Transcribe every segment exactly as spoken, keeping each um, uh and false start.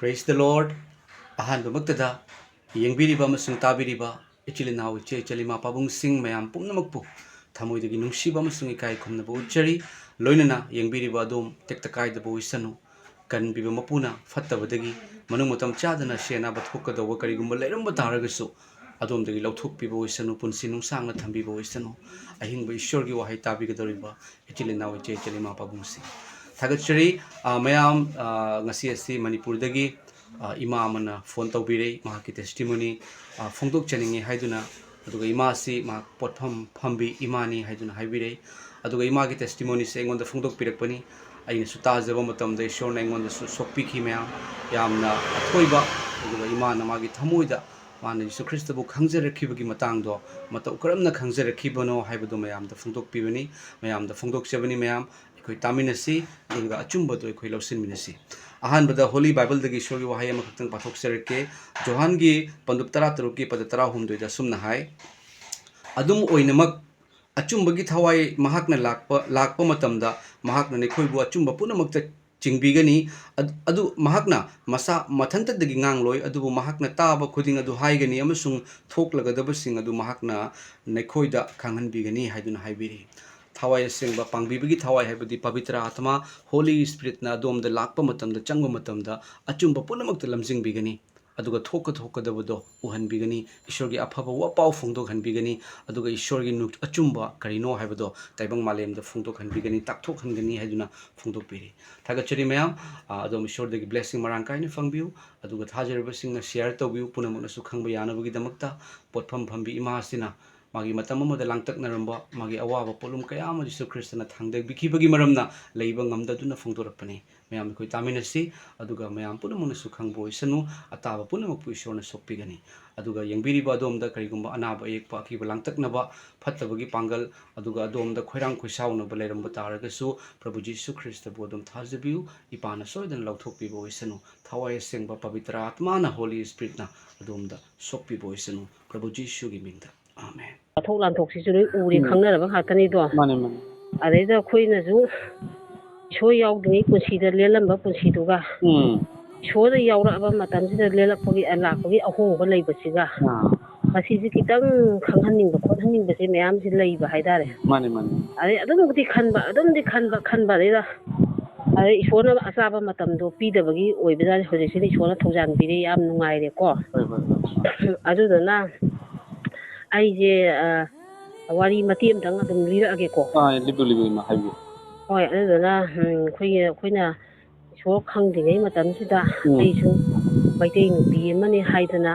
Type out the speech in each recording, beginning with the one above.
Praise the Lord. ꯑꯍꯥꯟꯕꯃꯛꯇꯗ ꯌꯦꯡꯕꯤꯔꯤꯕ ꯑꯃꯁꯨꯡ ꯇꯥꯕꯤꯔꯤꯕ ꯏꯆꯤꯜ ꯏꯅꯥꯎ, ꯏꯆꯦ ꯏꯆꯜ, ꯏꯃꯥ ꯄꯥꯕꯨꯡꯁꯤꯡ ꯃꯌꯥꯝ ꯄꯨꯝꯅꯃꯛꯄꯨ ꯊꯃꯣꯏꯗꯒꯤ ꯅꯨꯡꯁꯤꯕ ꯑꯃꯁꯨꯡ ꯏꯀꯥꯏ ꯈꯨꯝꯅꯕ ꯎꯠꯆꯔꯤ꯫ ꯂꯣꯏꯅꯅ ꯌꯦꯡꯕꯤꯔꯤꯕ ꯑꯗꯣꯝ ꯇꯦꯛꯇ ꯀꯥꯏꯗꯕ ꯑꯣꯏꯁꯅꯨ꯫ ꯀꯟꯕꯤꯕ ꯃꯄꯨꯅ ꯐꯠꯇꯕꯗꯒꯤ ꯃꯅꯨꯡ ꯃꯇꯝ ꯆꯥꯗꯅ ꯁꯦꯟꯅꯕ ꯊꯣꯛꯀꯗꯧꯕ ꯀꯔꯤꯒꯨꯝꯕ ꯂꯩꯔꯝꯕ ꯇꯥꯔꯒꯁꯨ, ꯑꯗꯣꯝꯗꯒꯤ ꯂꯧꯊꯣꯛꯄꯤꯕ ꯑꯣꯏꯁꯅꯨ, ꯄꯨꯟꯁꯤ ꯅꯨꯡꯁꯥꯡꯅ ꯊꯝꯕꯤꯕ ꯑꯣꯏꯁꯅꯨ꯫ ꯑꯍꯤꯡꯕ ꯏꯁꯣꯔꯒꯤ ꯋꯥꯍꯩ ꯇꯥꯕꯤꯒꯗꯧꯔꯤꯕ ꯏꯆꯤꯜ ꯏꯅꯥꯎ, ꯏꯆꯦ ꯏꯆꯜ, ꯏꯃꯥ ꯄꯥꯕꯨꯡꯁꯤꯡ, ꯊꯥꯒꯠꯆꯔꯤ꯫ ꯑ, ꯃꯌꯥꯝ, ꯑ, ꯉꯁꯤ ꯑꯁꯤ ꯃꯅꯤꯄꯨꯔꯗꯒꯤ, ꯑ, ꯏꯃꯥ ꯑꯃꯅ ꯐꯣꯟ ꯇꯧꯕꯤꯔꯦ, ꯃꯍꯥꯛꯀꯤ testimony, ꯑ, ꯐꯣꯡꯗꯣꯛꯆꯅꯤꯡꯉꯤ ꯍꯥꯏꯗꯨꯅ꯫ ꯑꯗꯨꯒ ꯏꯃꯥꯁꯤ ꯃꯍꯥꯛ ꯄꯣꯠꯐꯝ ꯐꯝꯕꯤ ꯏꯃꯥꯅꯤ ꯍꯥꯏꯗꯨꯅ ꯍꯥꯏꯕꯤꯔꯦ꯫ ꯑꯗꯨꯒ ꯏꯃꯥꯒꯤ testimonyꯁꯦ ꯑꯩꯉꯣꯟꯗ ꯐꯣꯡꯗꯣꯛꯄꯤꯔꯛꯄꯅꯤ꯫ ꯑꯩꯅꯁꯨ ꯇꯥꯖꯕ ꯃꯇꯝꯗ ꯏꯁꯣꯔꯅ ꯑꯩꯉꯣꯟꯗꯁꯨ ꯁꯣꯛꯄꯤꯈꯤ ꯃꯌꯥꯝ, ꯌꯥꯝꯅ ꯑꯊꯣꯏꯕ꯫ ꯑꯗꯨꯒ ꯏꯃꯥꯅ ꯃꯥꯒꯤ ꯊꯃꯣꯏꯗ ꯃꯥꯅ ꯖꯤꯁꯨ ꯈ꯭ꯔꯤꯁꯇꯕꯨ ꯈꯪꯖꯔꯛꯈꯤꯕꯒꯤ ꯃꯇꯥꯡꯗꯣ ꯃꯇꯧ ꯀꯔꯝꯅ ꯈꯪꯖꯔꯛꯈꯤꯕꯅꯣ ꯍꯥꯏꯕꯗꯨ ꯃꯌꯥꯝꯗ ꯐꯣꯡꯗꯣꯛꯄꯤꯕꯅꯤ꯫ ꯃꯌꯥꯝꯗ ꯐꯣꯡꯗꯣꯛꯆꯕꯅꯤ꯫ ꯃꯌꯥꯝ ꯑꯩꯈꯣꯏ ꯇꯥꯃꯤꯟꯅꯁꯤ, ꯑꯗꯨꯒ ꯑꯆꯨꯝꯕꯗꯨ ꯑꯩꯈꯣꯏ ꯂꯧꯁꯤꯟꯃꯤꯟꯅꯁꯤ꯫ ꯑꯍꯥꯟꯕꯗ Holy Bibleꯗꯒꯤ ꯏꯁꯣꯔꯒꯤ ꯋꯥꯍꯩ ꯑꯃꯈꯛꯇꯪ ꯄꯥꯊꯣꯛꯆꯔꯛꯀꯦ꯫ ꯖꯣꯍꯥꯟꯒꯤ ꯄꯟꯗꯨꯞ ꯇꯔꯥꯇꯔꯨꯛꯀꯤ ꯄꯗ ꯇꯔꯥꯍꯨꯝꯗꯣꯏꯗ ꯑꯁꯨꯝꯅ ꯍꯥꯏ, "ꯑꯗꯨꯝ ꯑꯣꯏꯅꯃꯛ, ꯑꯆꯨꯝꯕꯒꯤ ꯊꯋꯥꯏ ꯃꯍꯥꯛꯅ ꯂꯥꯛꯄ, ꯂꯥꯛꯄ ꯃꯇꯝꯗ ꯃꯍꯥꯛꯅ ꯅꯈꯣꯏꯕꯨ ꯑꯆꯨꯝꯕ ꯄꯨꯝꯅꯃꯛꯇ ꯆꯤꯡꯕꯤꯒꯅꯤ꯫ ꯑꯗ-, ꯑꯗꯨ ꯃꯍꯥꯛꯅ ꯃꯁꯥ ꯃꯊꯟꯇꯗꯒꯤ ꯉꯥꯡꯂꯣꯏ, ꯑꯗꯨꯕꯨ ꯃꯍꯥꯛꯅ ꯇꯥꯕ ꯈꯨꯗꯤꯡ ꯑꯗꯨ ꯍꯥꯏꯒꯅꯤ, ꯑꯃꯁꯨꯡ ꯊꯣꯛꯂꯒꯗꯕꯁꯤꯡ ꯑꯗꯨ ꯃꯍꯥꯛꯅ ꯅꯈꯣꯏꯗ ꯈꯪꯍꯟꯕꯤꯒꯅꯤ" ꯍꯥꯏꯗꯨꯅ ꯍꯥꯏꯕꯤꯔꯤ꯫ ꯊꯋꯥꯏ ꯑꯁꯦꯡꯕ ꯄꯥꯡꯕꯤꯕꯒꯤ ꯊꯋꯥꯏ ꯍꯥꯏꯕꯗꯤ ꯄꯕꯤꯇ꯭ꯔ ꯑꯥꯇꯃꯥ, Holy Spiritꯅ ꯑꯗꯣꯝꯗ ꯂꯥꯛꯄ ꯃꯇꯝꯗ, ꯆꯪꯕ ꯃꯇꯝꯗ ꯑꯆꯨꯝꯕ ꯄꯨꯝꯅꯃꯛꯇ ꯂꯝꯖꯤꯡꯕꯤꯒꯅꯤ꯫ ꯑꯗꯨꯒ ꯊꯣꯛꯀ ꯊꯣꯛꯀꯗꯕꯗꯣ ꯎꯍꯟꯕꯤꯒꯅꯤ, ꯏꯁꯣꯔꯒꯤ ꯑꯐꯕ ꯋꯥꯄꯥꯎ ꯐꯣꯡꯗꯣꯛꯍꯟꯕꯤꯒꯅꯤ, ꯑꯗꯨꯒ ꯏꯁꯣꯔꯒꯤ ꯅꯨ-, ꯑꯆꯨꯝꯕ ꯀꯔꯤꯅꯣ ꯍꯥꯏꯕꯗꯣ ꯇꯥꯏꯕꯪ ꯃꯥꯂꯦꯝꯗ ꯐꯣꯡꯗꯣꯛꯍꯟꯕꯤꯒꯅꯤ, ꯇꯥꯛꯊꯣꯛꯍꯟꯒꯅꯤ ꯍꯥꯏꯗꯨꯅ ꯐꯣꯡꯗꯣꯛꯄꯤꯔꯤ꯫ ꯊꯥꯒꯠꯆꯔꯤ ꯃꯌꯥꯝ, ꯑ, ꯑꯗꯣꯝ ꯏꯁꯣꯔꯗꯒꯤ blessing ꯃꯔꯥꯡ ꯀꯥꯏꯅ ꯐꯪꯕꯤꯌꯨ, ꯑꯗꯨꯒ ꯊꯥꯖꯔꯤꯕꯁꯤꯡꯅ share ꯇꯧꯕꯤꯌꯨ, ꯄꯨꯝꯅꯃꯛꯅꯁꯨ ꯈꯪꯕ ꯌꯥꯅꯕꯒꯤꯗꯃꯛꯇ꯫ ꯄꯣꯠꯐꯝ ꯐꯝꯕꯤ ꯏꯃꯥ ꯑꯁꯤꯅ ꯃꯥꯒꯤ ꯃꯇꯝ ꯑꯃꯗ ꯂꯥꯡꯇꯛꯅꯔꯝꯕ ꯃꯥꯒꯤ ꯑꯋꯥꯕ ꯄꯣꯠꯂꯨꯝ ꯀꯌꯥ ꯑꯃ ꯖꯤꯁꯨ ꯈ꯭ꯔꯤꯁꯇꯅ ꯊꯥꯡꯗꯕꯤꯈꯤꯕꯒꯤ ꯃꯔꯝꯅ ꯂꯩꯕ ꯉꯝꯗꯗꯨꯅ ꯐꯣꯡꯗꯣꯔꯛꯄꯅꯤ꯫ ꯃꯌꯥꯝ ꯑꯩꯈꯣꯏ ꯇꯥꯃꯤꯟꯅꯁꯤ, ꯑꯗꯨꯒ ꯃꯌꯥꯝ ꯄꯨꯝꯅꯃꯛꯅꯁꯨ ꯈꯪꯕ ꯑꯣꯏꯁꯅꯨ, ꯑꯇꯥꯕ ꯄꯨꯝꯅꯃꯛꯄꯨ ꯏꯁꯣꯔꯅ ꯁꯣꯛꯄꯤꯒꯅꯤ꯫ ꯑꯗꯨꯒ ꯌꯦꯡꯕꯤꯔꯤꯕ ꯑꯗꯣꯝꯗ ꯀꯔꯤꯒꯨꯝꯕ ꯑꯅꯥꯕ ꯑꯌꯦꯛꯄ, ꯑꯀꯤꯕ ꯂꯥꯡꯇꯛꯅꯕ, ꯐꯠꯇꯕꯒꯤ ꯄꯥꯡꯒꯜ, ꯑꯗꯨꯒ ꯑꯗꯣꯝꯗ ꯈꯣꯏꯔꯥꯡ ꯈꯣꯏꯁꯥꯎꯅꯕ ꯂꯩꯔꯝꯕ ꯇꯥꯔꯒꯁꯨ, ꯄ꯭ꯔꯚꯨ ꯖꯤꯁꯨ ꯈ꯭ꯔꯤꯁꯇꯕꯨ ꯑꯗꯨꯝ ꯊꯥꯖꯕꯤꯌꯨ, ꯏꯄꯥꯅ ꯁꯣꯏꯗꯅ ꯂꯧꯊꯣꯛꯄꯤꯕ ꯑꯣꯏꯁꯅꯨ꯫ ꯊꯋꯥꯏ ꯑꯁꯦꯡꯕ ꯄꯕꯤꯇ꯭ꯔ ꯑꯥꯇꯃꯥꯅ, Holy Spiritꯅ ꯑꯗꯣꯝꯗ ꯁꯣꯛꯄꯤꯕ ꯑꯣꯏꯁꯅꯨ, ꯄ꯭ꯔꯚꯨ ꯖꯤꯁꯨꯒꯤ ꯃꯤꯡꯗ꯫ ꯑꯥꯃꯦꯟ꯫ ꯋꯥꯊꯣꯛ ꯂꯥꯟꯊꯣꯛꯁꯤꯁꯨ ꯂꯣꯏ ꯎꯔꯦ, ꯎꯝ꯫ ꯈꯪꯅꯔꯕ ꯉꯥꯛꯇꯅꯤꯗꯣ꯫ ꯃꯥꯅꯦ, ꯃꯥꯅꯦ꯫ ꯑꯗꯩꯗ ꯑꯩꯈꯣꯏꯅꯁꯨ ꯏꯁꯣꯔ ꯌꯥꯎꯗ꯭ꯔꯤꯉꯩ ꯄꯨꯟꯁꯤꯗ ꯂꯦꯜꯂꯝꯕ ꯄꯨꯟꯁꯤꯗꯨꯒ ꯎꯝ꯫ ꯏꯁꯣꯔꯗ ꯌꯥꯎꯔꯛꯑꯕ ꯃꯇꯝꯁꯤꯗ ꯂꯦꯜꯂꯛꯄꯒꯤ, ꯑ, ꯂꯥꯛꯄꯒꯤ ꯑꯍꯣꯡꯕ ꯂꯩꯕꯁꯤꯒ, ꯑꯥ꯫ ꯃꯁꯤꯁꯦ ꯈꯤꯇꯪ ꯈꯪꯍꯟꯅꯤꯡꯕ ꯈꯣꯠꯍꯟꯅꯤꯡꯕꯁꯦ ꯃꯌꯥꯝꯁꯤ ꯂꯩꯕ ꯍꯥꯏꯇꯥꯔꯦ꯫ ꯃꯥꯅꯦ, ꯃꯥꯅꯦ꯫ ꯑꯗꯩ ꯑꯗꯨꯝꯕꯨꯗꯤ ꯈꯟꯕ, ꯑꯗꯨꯝꯗꯤ ꯈꯟꯕ, ꯈꯟꯕ ꯑꯗꯩꯗ, ꯑꯗꯩ ꯏꯁꯣꯔꯅ ꯑꯆꯥꯕ ꯃꯇꯝꯗꯣ ꯄꯤꯗꯕꯒꯤ ꯑꯣꯏꯕꯖꯥꯠꯅꯤ꯫ ꯍꯧꯖꯤꯛꯁꯤꯅ ꯏꯁꯣꯔꯅ ꯊꯧꯖꯥꯟ ꯄꯤꯔꯦ, ꯌꯥꯝ ꯅꯨꯡꯉꯥꯏꯔꯦꯀꯣ꯫ ꯍꯣꯏ, ꯍꯣꯏ, ꯍꯣꯏ꯫ ꯑꯗꯨꯗꯨꯅ ꯑꯩꯁꯦ, ꯑ, ꯋꯥꯔꯤ ꯃꯇꯦꯛ ꯑꯃꯇꯪ ꯑꯗꯨꯝ ꯂꯤꯔꯛꯑꯒꯦꯀꯣ꯫ ꯑꯥ, ꯂꯤꯕꯤꯌꯨ, ꯂꯤꯕꯤꯌꯨ, ꯏꯃꯥ, ꯍꯥꯏꯕꯤꯌꯨ꯫ ꯍꯣꯏ, ꯑꯗꯨꯗꯨꯅ, ꯎꯝ, ꯑꯩꯈꯣꯏꯒꯤ, ꯑꯩꯈꯣꯏꯅ ꯏꯁꯣꯔ ꯈꯪꯗ꯭ꯔꯤꯉꯩ ꯃꯇꯝꯁꯤꯗ ꯎꯝ꯫ ꯑꯩꯁꯨ ꯃꯩꯇꯩ ꯅꯨꯄꯤ ꯑꯃꯅꯤ ꯍꯥꯏꯗꯅ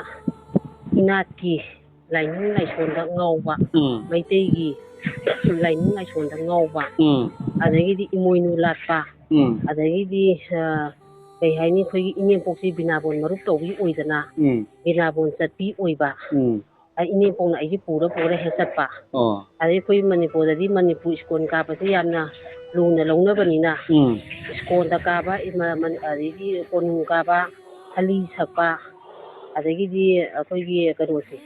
ꯏꯅꯥꯠꯀꯤ ꯂꯥꯏꯅꯤꯡ ꯂꯥꯏꯁꯣꯟꯗ ꯉꯥꯎꯕ, ꯎꯝ꯫ ꯃꯩꯇꯩꯒꯤ ꯂꯥꯏꯅꯤꯡ ꯂꯥꯏꯁꯣꯟꯗ ꯉꯥꯎꯕ, ꯎꯝ꯫ ꯑꯗꯒꯤꯗꯤ ꯏꯃꯣꯏꯅꯨ ꯂꯥꯠꯄ, ꯎꯝ꯫ ꯑꯗꯒꯤꯗꯤ, ꯑ, ꯀꯩ ꯍꯥꯏꯅꯤ, ꯑꯩꯈꯣꯏꯒꯤ ꯏꯅꯦꯝꯄꯣꯛꯁꯤ ꯕꯤꯅꯥꯕꯣꯟ ꯃꯔꯨꯞ ꯇꯧꯕꯤ ꯑꯣꯏꯗꯅ, ꯎꯝ꯫ ꯕꯤꯅꯥꯕꯣꯟ ꯆꯠꯄꯤ ꯑꯣꯏꯕ, ꯎꯝ꯫ ꯑ, ꯏꯅꯦꯝꯄꯣꯛꯅ ꯑꯩꯁꯦ ꯄꯨꯔ ꯄꯨꯔ ꯍꯦꯛ ꯆꯠꯄ꯫ ꯑꯣ꯫ ꯑꯗꯩ ꯑꯩꯈꯣꯏ ꯃꯅꯤꯄꯨꯔꯗꯗꯤ ꯃꯅꯤꯄꯨꯔ ꯏꯁꯀꯣꯟ ꯀꯥꯕꯁꯦ ꯌꯥꯝꯅ ꯂꯨꯅ ꯂꯧꯅꯕꯅꯤꯅ, ꯎꯝ꯫ ꯏꯁꯀꯣꯟꯗ ꯀꯥꯕ, ꯏꯃ-, ꯃꯅꯤ-, ꯑꯗꯩꯗꯤ ꯀꯣꯅꯨꯡ ꯀꯥꯕ, ꯍꯂꯤ ꯁꯛꯄ, ꯑꯗꯒꯤꯗꯤ ꯑꯩꯈꯣꯏꯒꯤ ꯀꯩꯅꯣꯁꯦ,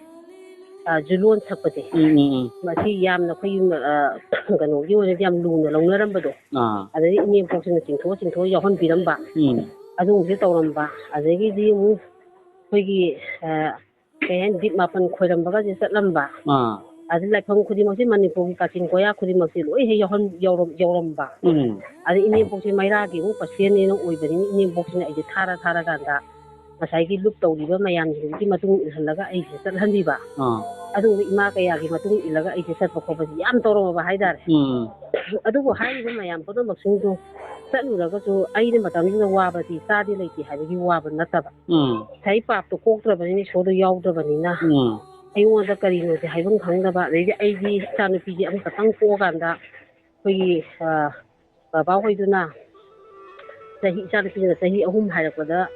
ꯑ, ꯖꯨꯂꯣꯟ ꯁꯛꯄꯁꯦ, ꯎꯝ, ꯎꯝ, ꯎꯝ꯫ ꯃꯁꯤ ꯌꯥꯝꯅ ꯑꯩꯈꯣꯏꯒꯤ, ꯑ, ꯀꯩꯅꯣꯒꯤ ꯑꯣꯏꯅꯗꯤ ꯌꯥꯝ ꯂꯨꯅ ꯂꯧꯅꯔꯝꯕꯗꯣ꯫ ꯑꯥ꯫ ꯑꯗꯩ ꯏꯅꯦꯝꯄꯣꯛꯁꯤꯅ ꯆꯤꯡꯊꯣꯛ ꯆꯤꯡꯊꯣꯛꯑ ꯌꯥꯎꯍꯟꯕꯤꯔꯝꯕ꯫ ꯎꯝ꯫ ꯑꯗꯨꯒꯨꯝꯕꯁꯦ ꯇꯧꯔꯝꯕ꯫ ꯑꯗꯒꯤꯗꯤ ꯑꯃꯨꯛ ꯑꯩꯈꯣꯏꯒꯤ, ꯑ, ꯀꯩ ꯍꯥꯏꯅꯤ, ꯗꯤꯛ ꯃꯥꯄꯟ ꯈꯣꯏꯔꯝꯕꯒꯁꯦ ꯆꯠꯂꯝꯕ꯫ ꯑꯥ꯫ ꯑꯗꯩ ꯂꯥꯏꯐꯝ ꯈꯨꯗꯤꯡꯃꯛꯁꯦ, ꯃꯅꯤꯄꯨꯔꯒꯤ ꯀꯥꯆꯤꯟ ꯀꯣꯌꯥ ꯈꯨꯗꯤꯡꯃꯛꯁꯦ ꯂꯣꯏ ꯍꯦꯛ ꯌꯥꯎꯍꯟ-, ꯌꯥꯎꯔꯝ-, ꯌꯥꯎꯔꯝꯕ꯫ ꯎꯝ꯫ ꯑꯗꯩ ꯏꯅꯦꯝꯄꯣꯛꯁꯦ ꯃꯩꯔꯥꯒꯤ ꯑꯃꯨꯛ ꯄꯥꯔꯁꯦꯟꯅꯦꯅ ꯑꯣꯏꯕꯅꯤꯅ, ꯏꯅꯦꯝꯄꯣꯛꯁꯤꯅ ꯑꯩꯁꯦ ꯊꯥꯔ ꯊꯥꯔꯀꯥꯟꯗ ꯉꯁꯥꯏꯒꯤ ꯂꯨꯞ ꯇꯧꯔꯤꯕ ꯃꯌꯥꯝꯁꯤꯡꯗꯨꯒꯤ ꯃꯇꯨꯡ ꯏꯜꯍꯜꯂꯒ ꯑꯩꯁꯦ ꯆꯠꯍꯟꯕꯤꯕ꯫ ꯑꯥ꯫ ꯑꯗꯨꯒꯨꯝꯕ ꯏꯃꯥ ꯀꯌꯥꯒꯤ ꯃꯇꯨꯡ ꯏꯜꯂꯒ ꯑꯩꯁꯦ ꯆꯠꯄ ꯈꯣꯠꯄꯁꯦ ꯌꯥꯝ ꯇꯧꯔꯝꯃꯕ ꯍꯥꯏꯇꯥꯔꯦ꯫ ꯎꯝ꯫ ꯑꯗꯨꯕꯨ ꯍꯥꯏꯔꯤꯕ ꯃꯌꯥꯝ ꯄꯨꯝꯅꯃꯛꯁꯤꯡꯗꯣ ꯆꯠꯂꯨꯔꯒꯁꯨ ꯑꯩꯅ ꯃꯇꯝꯗꯨꯗ ꯋꯥꯕꯗꯤ ꯆꯥꯗꯦ ꯂꯩꯇꯦ ꯍꯥꯏꯕꯒꯤ ꯋꯥꯕ ꯅꯠꯇꯕ꯫ ꯎꯝ꯫ ꯉꯁꯥꯏ ꯄꯥꯞꯇꯣ ꯀꯣꯛꯇ꯭ꯔꯕꯅꯤꯅ, ꯏꯁꯣꯔꯗꯣ ꯌꯥꯎꯗ꯭ꯔꯕꯅꯤꯅ, ꯎꯝ꯫ ꯑꯩꯉꯣꯟꯗ ꯀꯔꯤꯅꯣꯁꯦ ꯍꯥꯏꯐꯝ ꯈꯪꯗꯕ, ꯑꯗꯩꯗꯤ ꯑꯩꯗꯤ ꯏꯆꯥꯅꯨꯄꯤꯁꯦ ꯑꯃꯈꯛꯇꯪ ꯄꯣꯛꯑꯀꯥꯟꯗ ꯑꯩꯈꯣꯏꯒꯤ, ꯑ, ꯕꯕꯥ ꯍꯣꯏꯗꯨꯅ ꯆꯍꯤ, ꯏꯆꯥꯅꯨꯄꯤꯁꯤꯅ ꯆꯍꯤ ꯑꯍꯨꯝ ꯍꯥꯏꯔꯛꯄꯗ,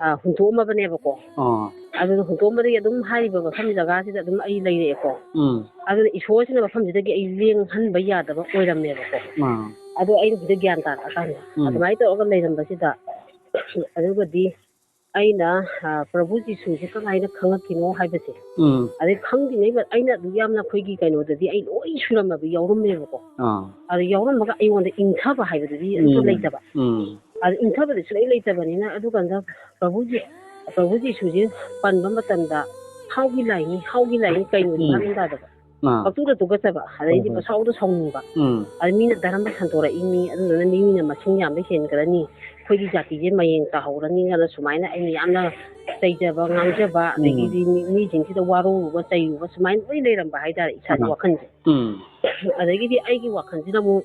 ꯑ, ꯍꯨꯟꯗꯣꯛꯑꯝꯃꯕꯅꯦꯕꯀꯣ꯫ ꯑꯣ꯫ ꯑꯗꯨꯅ ꯍꯨꯟꯗꯣꯛꯑꯝꯕꯗꯒꯤ ꯑꯗꯨꯝ ꯍꯥꯏꯔꯤꯕ ꯃꯐꯝ ꯖꯒꯥꯁꯤꯗ ꯑꯗꯨꯝ ꯑꯩ ꯂꯩꯔꯛꯑꯦꯀꯣ꯫ ꯎꯝ꯫ ꯑꯗꯨꯅ ꯏꯁꯣꯔꯁꯤꯅ ꯃꯐꯝꯁꯤꯗꯒꯤ ꯑꯩ ꯂꯦꯡꯍꯟꯕ ꯌꯥꯗꯕ ꯑꯣꯏꯔꯝꯃꯦꯕꯀꯣ꯫ ꯑꯥ꯫ ꯑꯗꯣ ꯑꯩꯅ ꯍꯧꯖꯤꯛ ꯒ꯭ꯌꯥꯟ ꯇꯥꯔꯛꯑꯀꯥꯟꯗ ꯎꯝ꯫ ꯑꯗꯨꯃꯥꯏꯅ ꯇꯧꯔꯒ ꯂꯩꯔꯝꯕꯁꯤꯗ, ꯑꯗꯨꯒꯗꯤ ꯑꯩꯅ, ꯑ, ꯄ꯭ꯔꯚꯨ ꯖꯤꯁꯨꯁꯦ ꯀꯃꯥꯏꯅ ꯈꯪꯉꯛꯈꯤꯅꯣ ꯍꯥꯏꯕꯁꯦ, ꯎꯝ꯫ ꯑꯗꯩ ꯈꯪꯗ꯭ꯔꯤꯉꯩ ꯃ-, ꯑꯩꯅ ꯑꯗꯨꯛ ꯌꯥꯝꯅ ꯑꯩꯈꯣꯏꯒꯤ ꯀꯩꯅꯣꯗꯗꯤ ꯑꯩ ꯂꯣꯏ ꯁꯨꯔꯝꯃꯕ ꯌꯥꯎꯔꯝꯃꯦꯕꯀꯣ꯫ ꯑꯥ꯫ ꯑꯗ ꯌꯥꯎꯔꯝꯃꯒ ꯑꯩꯉꯣꯟꯗ ꯏꯪꯊꯕ ꯍꯥꯏꯕꯗꯨꯗꯤ ꯑꯝꯇ ꯎꯝ꯫ ꯂꯩꯇꯕ꯫ ꯎꯝ꯫ ꯑꯗ ꯏꯪꯊꯕꯗꯤ ꯁꯨꯡꯂꯩ ꯂꯩꯇꯕꯅꯤꯅ, ꯑꯗꯨꯀꯥꯟꯗ ꯄ꯭ꯔꯚꯨ ꯖꯤ-, ꯄ꯭ꯔꯚꯨ ꯖꯤꯁꯨꯁꯦ ꯄꯟꯕ ꯃꯇꯝꯗ, "How ꯒꯤ ꯂꯥꯏꯅꯤ, how ꯒꯤ ꯂꯥꯏꯅꯤ", ꯀꯩꯅꯣꯗꯤ ꯎꯝ꯫ ꯚꯥꯞ ꯃꯦꯟ ꯇꯥꯗꯕ꯫ ꯑꯥ꯫ ꯄꯪꯇꯨꯗ ꯇꯨꯒꯠꯆꯕ, ꯑꯗꯩꯗꯤ ꯍꯣꯏ, ꯍꯣꯏ꯫ ꯄꯪꯁꯥꯎꯗ ꯁꯥꯎꯅꯤꯡꯕ꯫ ꯎꯝ꯫ ꯑꯗ ꯃꯤꯅ ꯙꯔꯃ ꯁꯟꯗꯣꯔꯛꯏꯅꯤ, ꯑꯗꯨꯗꯨꯅ ꯃꯤ, ꯃꯤꯅ ꯃꯁꯤꯡ ꯌꯥꯝꯕ ꯍꯦꯟꯈ꯭ꯔꯅꯤ, ꯑꯩꯈꯣꯏꯒꯤ ꯖꯥꯇꯤꯁꯦ ꯃꯌꯦꯡ ꯇꯥꯍꯧꯔꯅꯤ ꯀꯥꯏꯅ ꯁꯨꯃꯥꯏꯅ ꯑꯩꯅ ꯌꯥꯝꯅ ꯆꯩꯖꯕ, ꯉꯥꯡꯖꯕ, ꯎꯝ, ꯎꯝ꯫ ꯑꯗꯒꯤꯗꯤ ꯃꯤ, ꯃꯤꯁꯤꯡꯁꯤꯗ ꯋꯥꯔꯧꯔꯨꯕ, ꯆꯩꯔꯨꯕ ꯁꯨꯃꯥꯏꯅ ꯂꯣꯏ ꯂꯩꯔꯝꯕ ꯍꯥꯏꯇꯥꯔꯦ ꯏꯁꯥꯒꯤ ꯑꯥ꯫ ꯋꯥꯈꯜꯁꯦ꯫ ꯎꯝ꯫ ꯑꯗꯒꯤꯗꯤ ꯑꯩꯒꯤ ꯋꯥꯈꯜꯁꯤꯅ ꯑꯃꯨꯛ,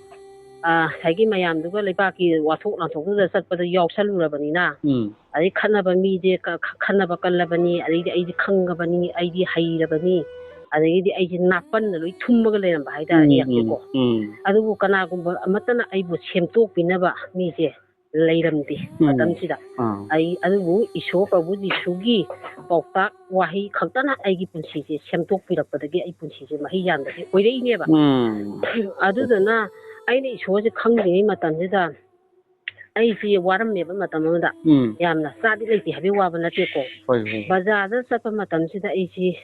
ꯑ, ꯉꯁꯥꯏꯒꯤ ꯃꯌꯥꯝꯗꯨꯒ ꯂꯩꯕꯥꯛꯀꯤ ꯋꯥꯊꯣꯛ ꯂꯥꯟꯊꯣꯛꯇꯨꯗ ꯆꯠꯄꯗ ꯌꯥꯎꯁꯜꯂꯨꯔꯕꯅꯤꯅ, ꯎꯝ꯫ ꯑꯗꯩ ꯈꯠꯅꯕ ꯃꯤꯁꯦ ꯈ-, ꯈ-, ꯈꯠꯅꯕ ꯀꯜꯂꯕꯅꯤ, ꯑꯗꯩꯗꯤ ꯑꯩꯗꯤ ꯈꯪꯉꯕꯅꯤ, ꯑꯩꯗꯤ ꯍꯩꯔꯕꯅꯤ, ꯑꯗꯒꯤꯗꯤ ꯑꯩꯁꯦ ꯅꯥꯄꯟꯅ ꯂꯣꯏ ꯊꯨꯝꯃꯒ ꯂꯩꯔꯝꯕ ꯍꯥꯏꯇꯥꯔꯦ ꯎꯝ, ꯑꯩꯍꯥꯛꯁꯦꯀꯣ꯫ ꯎꯝ, ꯎꯝ꯫ ꯑꯗꯨꯕꯨ ꯀꯅꯥꯒꯨꯝꯕ ꯑꯃꯠꯇꯅ ꯑꯩꯕꯨ ꯁꯦꯝꯗꯣꯛꯄꯤꯅꯕ ꯃꯤꯁꯦ ꯂꯩꯔꯝꯗꯦ ꯎꯝ꯫ ꯃꯇꯝꯁꯤꯗ꯫ ꯑꯥ꯫ ꯑꯩ, ꯑꯗꯨꯕꯨ ꯏꯁꯣꯔ ꯄ꯭ꯔꯚꯨ ꯖꯤꯁꯨꯒꯤ ꯄꯥꯎꯇꯥꯛ ꯋꯥꯍꯩ ꯈꯛꯇꯅ ꯑꯩꯒꯤ ꯄꯨꯟꯁꯤꯁꯦ ꯁꯦꯝꯗꯣꯛꯄꯤꯔꯛꯄꯗꯒꯤ ꯑꯩ ꯄꯨꯟꯁꯤꯁꯦ ꯃꯍꯩ ꯌꯥꯟꯕꯁꯦ ꯑꯣꯏꯔꯛꯏꯅꯦꯕ꯫ ꯎꯝ꯫ ꯑꯗꯨꯗꯨꯅ ꯑꯩꯅ ꯏꯁꯣꯔꯁꯦ ꯈꯪꯗ꯭ꯔꯤꯉꯩ ꯃꯇꯝꯁꯤꯗ ꯑꯩꯁꯤ ꯋꯥꯔꯝꯃꯦꯕ ꯃꯇꯝ ꯑꯃꯗ꯫ ꯎꯝ꯫ ꯌꯥꯝꯅ ꯆꯥꯗꯤ ꯂꯩꯇꯦ ꯍꯥꯏꯕꯒꯤ ꯋꯥꯕ ꯅꯠꯇꯦꯀꯣ꯫ ꯍꯣꯏ, ꯍꯣꯏ꯫ ꯕꯖꯥꯔꯗ ꯆꯠꯄ ꯃꯇꯝꯁꯤꯗ ꯑꯩꯁꯤ,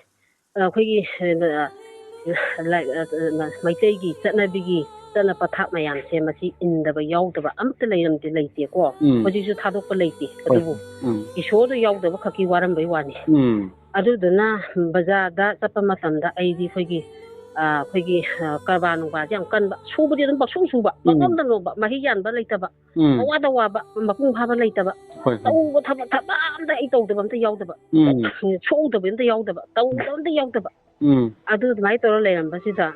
ꯑ, ꯑꯩꯈꯣꯏꯒꯤ, ꯑ, ꯂꯥꯏ-, ꯑ, ꯃꯩꯇꯩꯒꯤ ꯆꯠꯅꯕꯤꯒꯤ ꯆꯠꯅ ꯄꯊꯥꯞ ꯃꯌꯥꯝꯁꯦ ꯃꯁꯤ ꯏꯟꯗꯕ ꯌꯥꯎꯗꯕ ꯑꯝꯇ ꯂꯩꯔꯝꯗꯦ, ꯂꯩꯇꯦꯀꯣ꯫ ꯎꯝ꯫ ꯍꯧꯖꯤꯛꯁꯨ ꯊꯥꯗꯣꯛꯄ ꯂꯩꯇꯦ꯫ ꯍꯣꯏ, ꯑꯗꯨꯕꯨ ꯎꯝ꯫ ꯏꯁꯣꯔꯗꯣ ꯌꯥꯎꯗꯕ ꯈꯛꯀꯤ ꯋꯥꯔꯝꯕꯩ ꯋꯥꯅꯤ꯫ ꯎꯝ꯫ ꯑꯗꯨꯗꯨꯅ ꯕꯖꯥꯔꯗ ꯆꯠꯄ ꯃꯇꯝꯗ ꯑꯩꯗꯤ ꯑꯩꯈꯣꯏꯒꯤ, ꯑ, ꯑꯩꯈꯣꯏꯒꯤ, ꯑ, ꯀꯔꯕꯥꯔ ꯅꯨꯡꯕꯥꯔꯁꯦ ꯌꯥꯝ ꯀꯟꯕ, ꯁꯨꯕꯗꯤ ꯑꯗꯨꯝ ꯄꯪꯁꯨ ꯁꯨꯕ, ꯎꯝ꯫ ꯄꯪꯅꯣꯝꯗ ꯅꯣꯝꯕ, ꯃꯍꯩ ꯌꯥꯟꯕ ꯂꯩꯇꯕ, ꯎꯝ꯫ ꯄꯋꯥꯗ ꯋꯥꯕ, ꯃꯄꯨꯡ ꯐꯥꯕ ꯂꯩꯇꯕ, ꯍꯣꯏ, ꯍꯣꯏ꯫ ꯇꯧꯕ ꯊꯕꯛ, ꯊꯕꯛ ꯑꯝꯇ ꯑꯩ ꯇꯧꯗꯕ ꯑꯝꯇ ꯌꯥꯎꯗꯕ, ꯎꯝ꯫ ꯁꯨꯗꯕ ꯑꯝꯇ ꯌꯥꯎꯗꯕ, ꯇꯧꯗꯕ ꯑꯝꯇ ꯌꯥꯎꯗꯕ꯫ ꯎꯝ꯫ ꯑꯗꯨ ꯑꯗꯨꯃꯥꯏꯅ ꯇꯧꯔ ꯂꯩꯔꯝꯕꯁꯤꯗ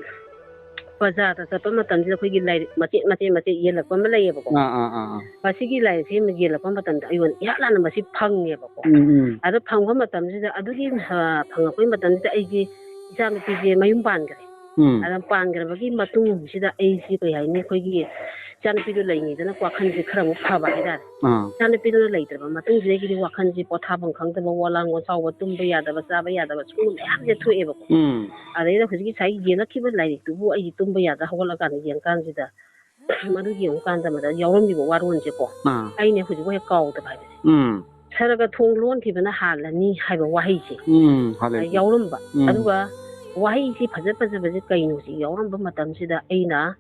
ꯕꯖꯥꯔꯗ ꯆꯠꯄ ꯃꯇꯝꯁꯤꯗ ꯑꯩꯈꯣꯏꯒꯤ ꯂꯥꯏꯔꯤꯛ ꯃꯆꯦꯠ ꯃꯆꯦꯠ ꯃꯆꯦꯠ ꯌꯦꯜꯂꯛꯄ ꯑꯃ ꯂꯩꯌꯦꯕꯀꯣ꯫ ꯑꯥ, ꯑꯥ, ꯑꯥ, ꯑꯥ꯫ ꯃꯁꯤꯒꯤ ꯂꯥꯏꯔꯤꯛꯁꯤ ꯑꯃ ꯌꯦꯜꯂꯛꯄ ꯃꯇꯝꯗ ꯑꯩꯉꯣꯟꯗ ꯏꯍꯥꯟ ꯍꯥꯟꯅ ꯃꯁꯤ ꯐꯪꯉꯦꯕꯀꯣ꯫ ꯎꯝ, ꯎꯝ꯫ ꯑꯗꯨ ꯐꯪꯕ ꯃꯇꯝꯁꯤꯗ ꯑꯗꯨꯒꯤ, ꯑ, ꯐꯪꯉꯛꯄꯒꯤ ꯃꯇꯝꯁꯤꯗ ꯑꯩꯁꯤ ꯏꯆꯥꯅꯨꯄꯤꯁꯦ ꯃꯌꯨꯝ ꯄꯥꯟꯈ꯭ꯔꯦ꯫ ꯎꯝ꯫ ꯑꯗꯨ ꯄꯥꯟꯈ꯭ꯔꯕꯒꯤ ꯃꯇꯨꯡꯁꯤꯗ ꯑꯩꯁꯤ ꯀꯩ ꯍꯥꯏꯅꯤ, ꯑꯩꯈꯣꯏꯒꯤ ꯏꯆꯥꯅꯨꯄꯤꯗꯣ ꯂꯩꯔꯤꯉꯩꯗꯅ ꯋꯥꯈꯜꯁꯦ ꯈꯔ ꯑꯃꯨꯛ ꯐꯕ ꯍꯥꯏꯇꯥꯔꯦ꯫ ꯑꯥ꯫ ꯏꯆꯥꯅꯨꯄꯤꯗꯨꯅ ꯂꯩꯇ꯭ꯔꯕ ꯃꯇꯨꯡꯁꯤꯗꯒꯤꯗꯤ ꯋꯥꯈꯜꯁꯦ ꯄꯣꯊꯥꯐꯝ ꯈꯪꯗꯕ, ꯋꯥꯂꯥꯡ ꯋꯥꯆꯥꯎꯕ, ꯇꯨꯝꯕ ꯌꯥꯗꯕ, ꯆꯥꯕ ꯌꯥꯗꯕ, ꯁꯤꯒꯨꯝꯕ ꯃꯌꯥꯝꯁꯦ ꯊꯣꯛꯑꯦꯕꯀꯣ꯫ ꯎꯝ꯫ ꯑꯗꯩꯗ ꯍꯧꯖꯤꯛꯀꯤ ꯉꯁꯥꯏꯒꯤ ꯌꯦꯜꯂꯛꯈꯤꯕ ꯂꯥꯏꯔꯤꯛꯇꯨꯕꯨ ꯑꯩꯁꯦ ꯇꯨꯝꯕ ꯌꯥꯗ ꯍꯧꯒꯠꯂꯀꯥꯟꯗ ꯌꯦꯡꯀꯥꯟꯁꯤꯗ, ꯃꯗꯨ ꯌꯦꯡꯉꯨꯀꯥꯟꯗ ꯃꯗ ꯌꯥꯎꯔꯝꯃꯤꯕ ꯋꯥꯔꯣꯜꯁꯦꯀꯣ, ꯑꯥ꯫ ꯑꯩꯅ ꯍꯧꯖꯤꯛꯐꯥꯎ ꯍꯦꯛ ꯀꯥꯎꯗꯕ ꯍꯥꯏꯕꯁꯦ꯫ ꯎꯝ꯫ "ꯁꯔꯒ ꯊꯣꯡ ꯂꯣꯟꯈꯤꯕꯅ ꯍꯥꯜꯂꯅꯤ" ꯍꯥꯏꯕ ꯋꯥꯍꯩꯁꯦ ꯎꯝ, ꯍꯥꯜꯂꯦ꯫ ꯌꯥꯎꯔꯝꯕ꯫ ꯎꯝ꯫ ꯑꯗꯨꯒ ꯋꯥꯍꯩꯁꯤ ꯐꯖ ꯐꯖꯕꯁꯦ ꯀꯩꯅꯣꯁꯤ ꯌꯥꯎꯔꯝꯕ ꯃꯇꯝꯁꯤꯗ ꯑꯩꯅ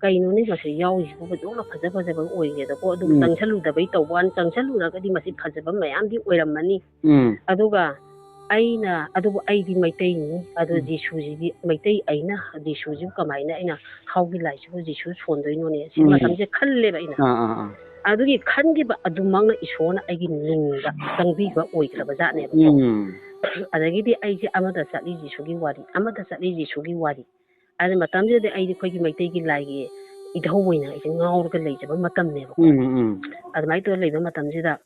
"ꯀꯩꯅꯣꯅꯦ ꯃꯁꯤ ꯌꯥꯎꯔꯤꯁꯤꯕꯨ? ꯑꯗꯨꯛꯅ ꯐꯖ ꯐꯖꯕ ꯑꯣꯏꯔꯦꯗꯀꯣ?" ꯑꯗꯨꯕꯨ ꯎꯝ꯫ ꯆꯪꯁꯜꯂꯨꯗꯕꯩ ꯇꯧꯕ ꯋꯥꯅꯤ, ꯆꯪꯁꯜꯂꯨꯔꯒꯗꯤ ꯃꯁꯤ ꯐꯖꯕ ꯃꯌꯥꯝꯗꯤ ꯑꯣꯏꯔꯝꯃꯅꯤ꯫ ꯎꯝ꯫ ꯑꯗꯨꯒ ꯑꯩꯅ, ꯑꯗꯨꯕꯨ ꯑꯩꯗꯤ ꯃꯩꯇꯩꯅꯤ, ꯑꯗꯣ ꯎꯝ꯫ ꯖꯤꯁꯨꯁꯤꯗꯤ ꯃꯩꯇꯩ, ꯑꯩꯅ ꯖꯤꯁꯨꯁꯤꯕꯨ ꯀꯃꯥꯏꯅ ꯑꯩꯅ ꯍꯥꯎꯒꯤ ꯂꯥꯏꯁꯤꯕꯨ ꯖꯤꯁꯨ ꯁꯣꯟꯗꯣꯏꯅꯣꯅꯦ? ꯁꯤ ꯎꯝ꯫ ꯃꯇꯝꯁꯦ ꯈꯜꯂꯦꯕ ꯑꯩꯅ꯫ ꯑꯥ, ꯑꯥ, ꯑꯥ꯫ ꯑꯗꯨꯒꯤ ꯈꯟꯈꯤꯕ ꯑꯗꯨꯃꯛꯅ ꯏꯁꯣꯔꯅ ꯑꯩꯒꯤ ꯅꯨꯡꯗ ꯆꯪꯕꯤꯕ ꯑꯣꯏꯈ꯭ꯔꯕ ꯖꯥꯠꯅꯦꯕꯀꯣ꯫ ꯎꯝ꯫ ꯑꯗꯒꯤꯗꯤ ꯑꯩꯁꯦ ꯑꯃꯗ ꯆꯠꯂꯤ ꯖꯤꯁꯨꯒꯤ ꯋꯥꯔꯤ, ꯑꯃꯗ ꯆꯠꯂꯤ ꯖꯤꯁꯨꯒꯤ ꯋꯥꯔꯤ꯫ ꯑꯗꯨ ꯃꯇꯝꯁꯤꯗꯗꯤ ꯑꯩꯗꯤ ꯑꯩꯈꯣꯏꯒꯤ ꯃꯩꯇꯩꯒꯤ ꯂꯥꯏꯒꯤ ꯏꯙꯧ ꯑꯣꯏꯅ ꯑꯩꯁꯦ ꯉꯥꯎꯔꯒ ꯂꯩꯖꯕ ꯃꯇꯝꯅꯦꯕꯀꯣ꯫ ꯎꯝ, ꯎꯝ꯫ ꯑꯗꯨꯃꯥꯏꯅ ꯇꯧꯔ ꯂꯩꯕ ꯃꯇꯝꯁꯤꯗ,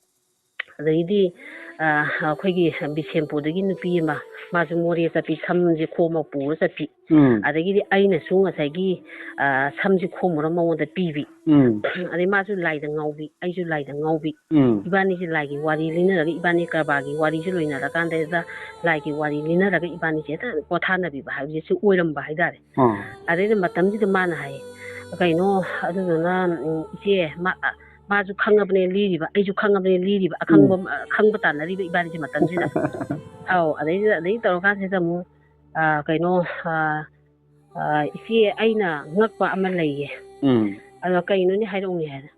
ꯑꯗꯩꯗꯤ, ꯑ, ꯑꯩꯈꯣꯏꯒꯤ ꯕꯤꯁꯦꯝꯄꯨꯔꯗꯒꯤ ꯅꯨꯄꯤ ꯑꯃ, ꯃꯥꯁꯨ ꯃꯣꯔꯦ ꯆꯠꯄꯤ, ꯁꯝꯁꯦ ꯈꯣꯝꯃ ꯄꯨꯔ ꯆꯠꯄꯤ꯫ ꯎꯝ꯫ ꯑꯗꯒꯤꯗꯤ ꯑꯩꯅꯁꯨ ꯉꯁꯥꯏꯒꯤ, ꯑ, ꯁꯝꯁꯦ ꯈꯣꯝꯃꯨꯔ ꯃꯉꯣꯟꯗ ꯄꯤꯕꯤ꯫ ꯎꯝ꯫ ꯑꯗꯩ ꯃꯥꯁꯨ ꯂꯥꯏꯗ ꯉꯥꯎꯕꯤ, ꯑꯩꯁꯨ ꯂꯥꯏꯗ ꯉꯥꯎꯕꯤ꯫ ꯎꯝ꯫ ꯏꯕꯥꯅꯤꯁꯦ ꯂꯥꯏꯒꯤ ꯋꯥꯔꯤ ꯂꯤꯅꯔꯒ, ꯏꯕꯥꯅꯤ ꯀꯔꯕꯥꯔꯒꯤ ꯋꯥꯔꯤꯁꯦ ꯂꯣꯏꯅꯔꯀꯥꯟꯗ ꯂꯥꯏꯒꯤ ꯋꯥꯔꯤ ꯂꯤꯅꯔꯒ ꯏꯕꯥꯅꯤꯁꯦ ꯍꯦꯛꯇ ꯄꯣꯊꯥꯅꯕꯤꯕ ꯍꯥꯏꯕꯁꯦ ꯁꯤ ꯑꯣꯏꯔꯝꯕ ꯍꯥꯏꯇꯥꯔꯦ꯫ ꯑꯥ꯫ ꯑꯗꯩꯗ ꯃꯇꯝꯁꯤꯗ ꯃꯥꯅ ꯍꯥꯏꯌꯦ, "ꯀꯩꯅꯣ, ꯑꯗꯨꯗꯨꯅ, ꯎꯝ, ꯏꯆꯦ, ꯃꯥ-, ꯑ, ꯃꯥꯁꯨ ꯈꯪꯉꯕꯅꯦ ꯂꯤꯔꯤꯕ, ꯑꯩꯁꯨ ꯈꯪꯉꯕꯅꯦ ꯂꯤꯔꯤꯕ, ꯑꯈꯪꯕ, ꯎꯝ꯫ ꯑ, ꯈꯪꯕ ꯇꯥꯟꯅꯔꯤꯕ ꯏꯕꯥꯅꯤꯁꯦ ꯃꯇꯝꯁꯤꯗ꯫" ꯑꯧ, ꯑꯗꯩꯗ, ꯑꯗꯩ ꯇꯧꯔꯀꯥꯟꯁꯤꯗ ꯑꯃꯨꯛ, ꯑ, ꯀꯩꯅꯣ, ꯑ, ꯑ, "ꯏꯆꯦ, ꯑꯩꯅ ꯉꯛꯄ ꯑꯃ ꯂꯩꯌꯦ꯫" ꯎꯝ꯫ ꯑꯗꯣ ꯀꯩꯅꯣꯅꯦ ꯍꯥꯏꯔꯛꯎꯅꯦ ꯍꯥꯏꯅ,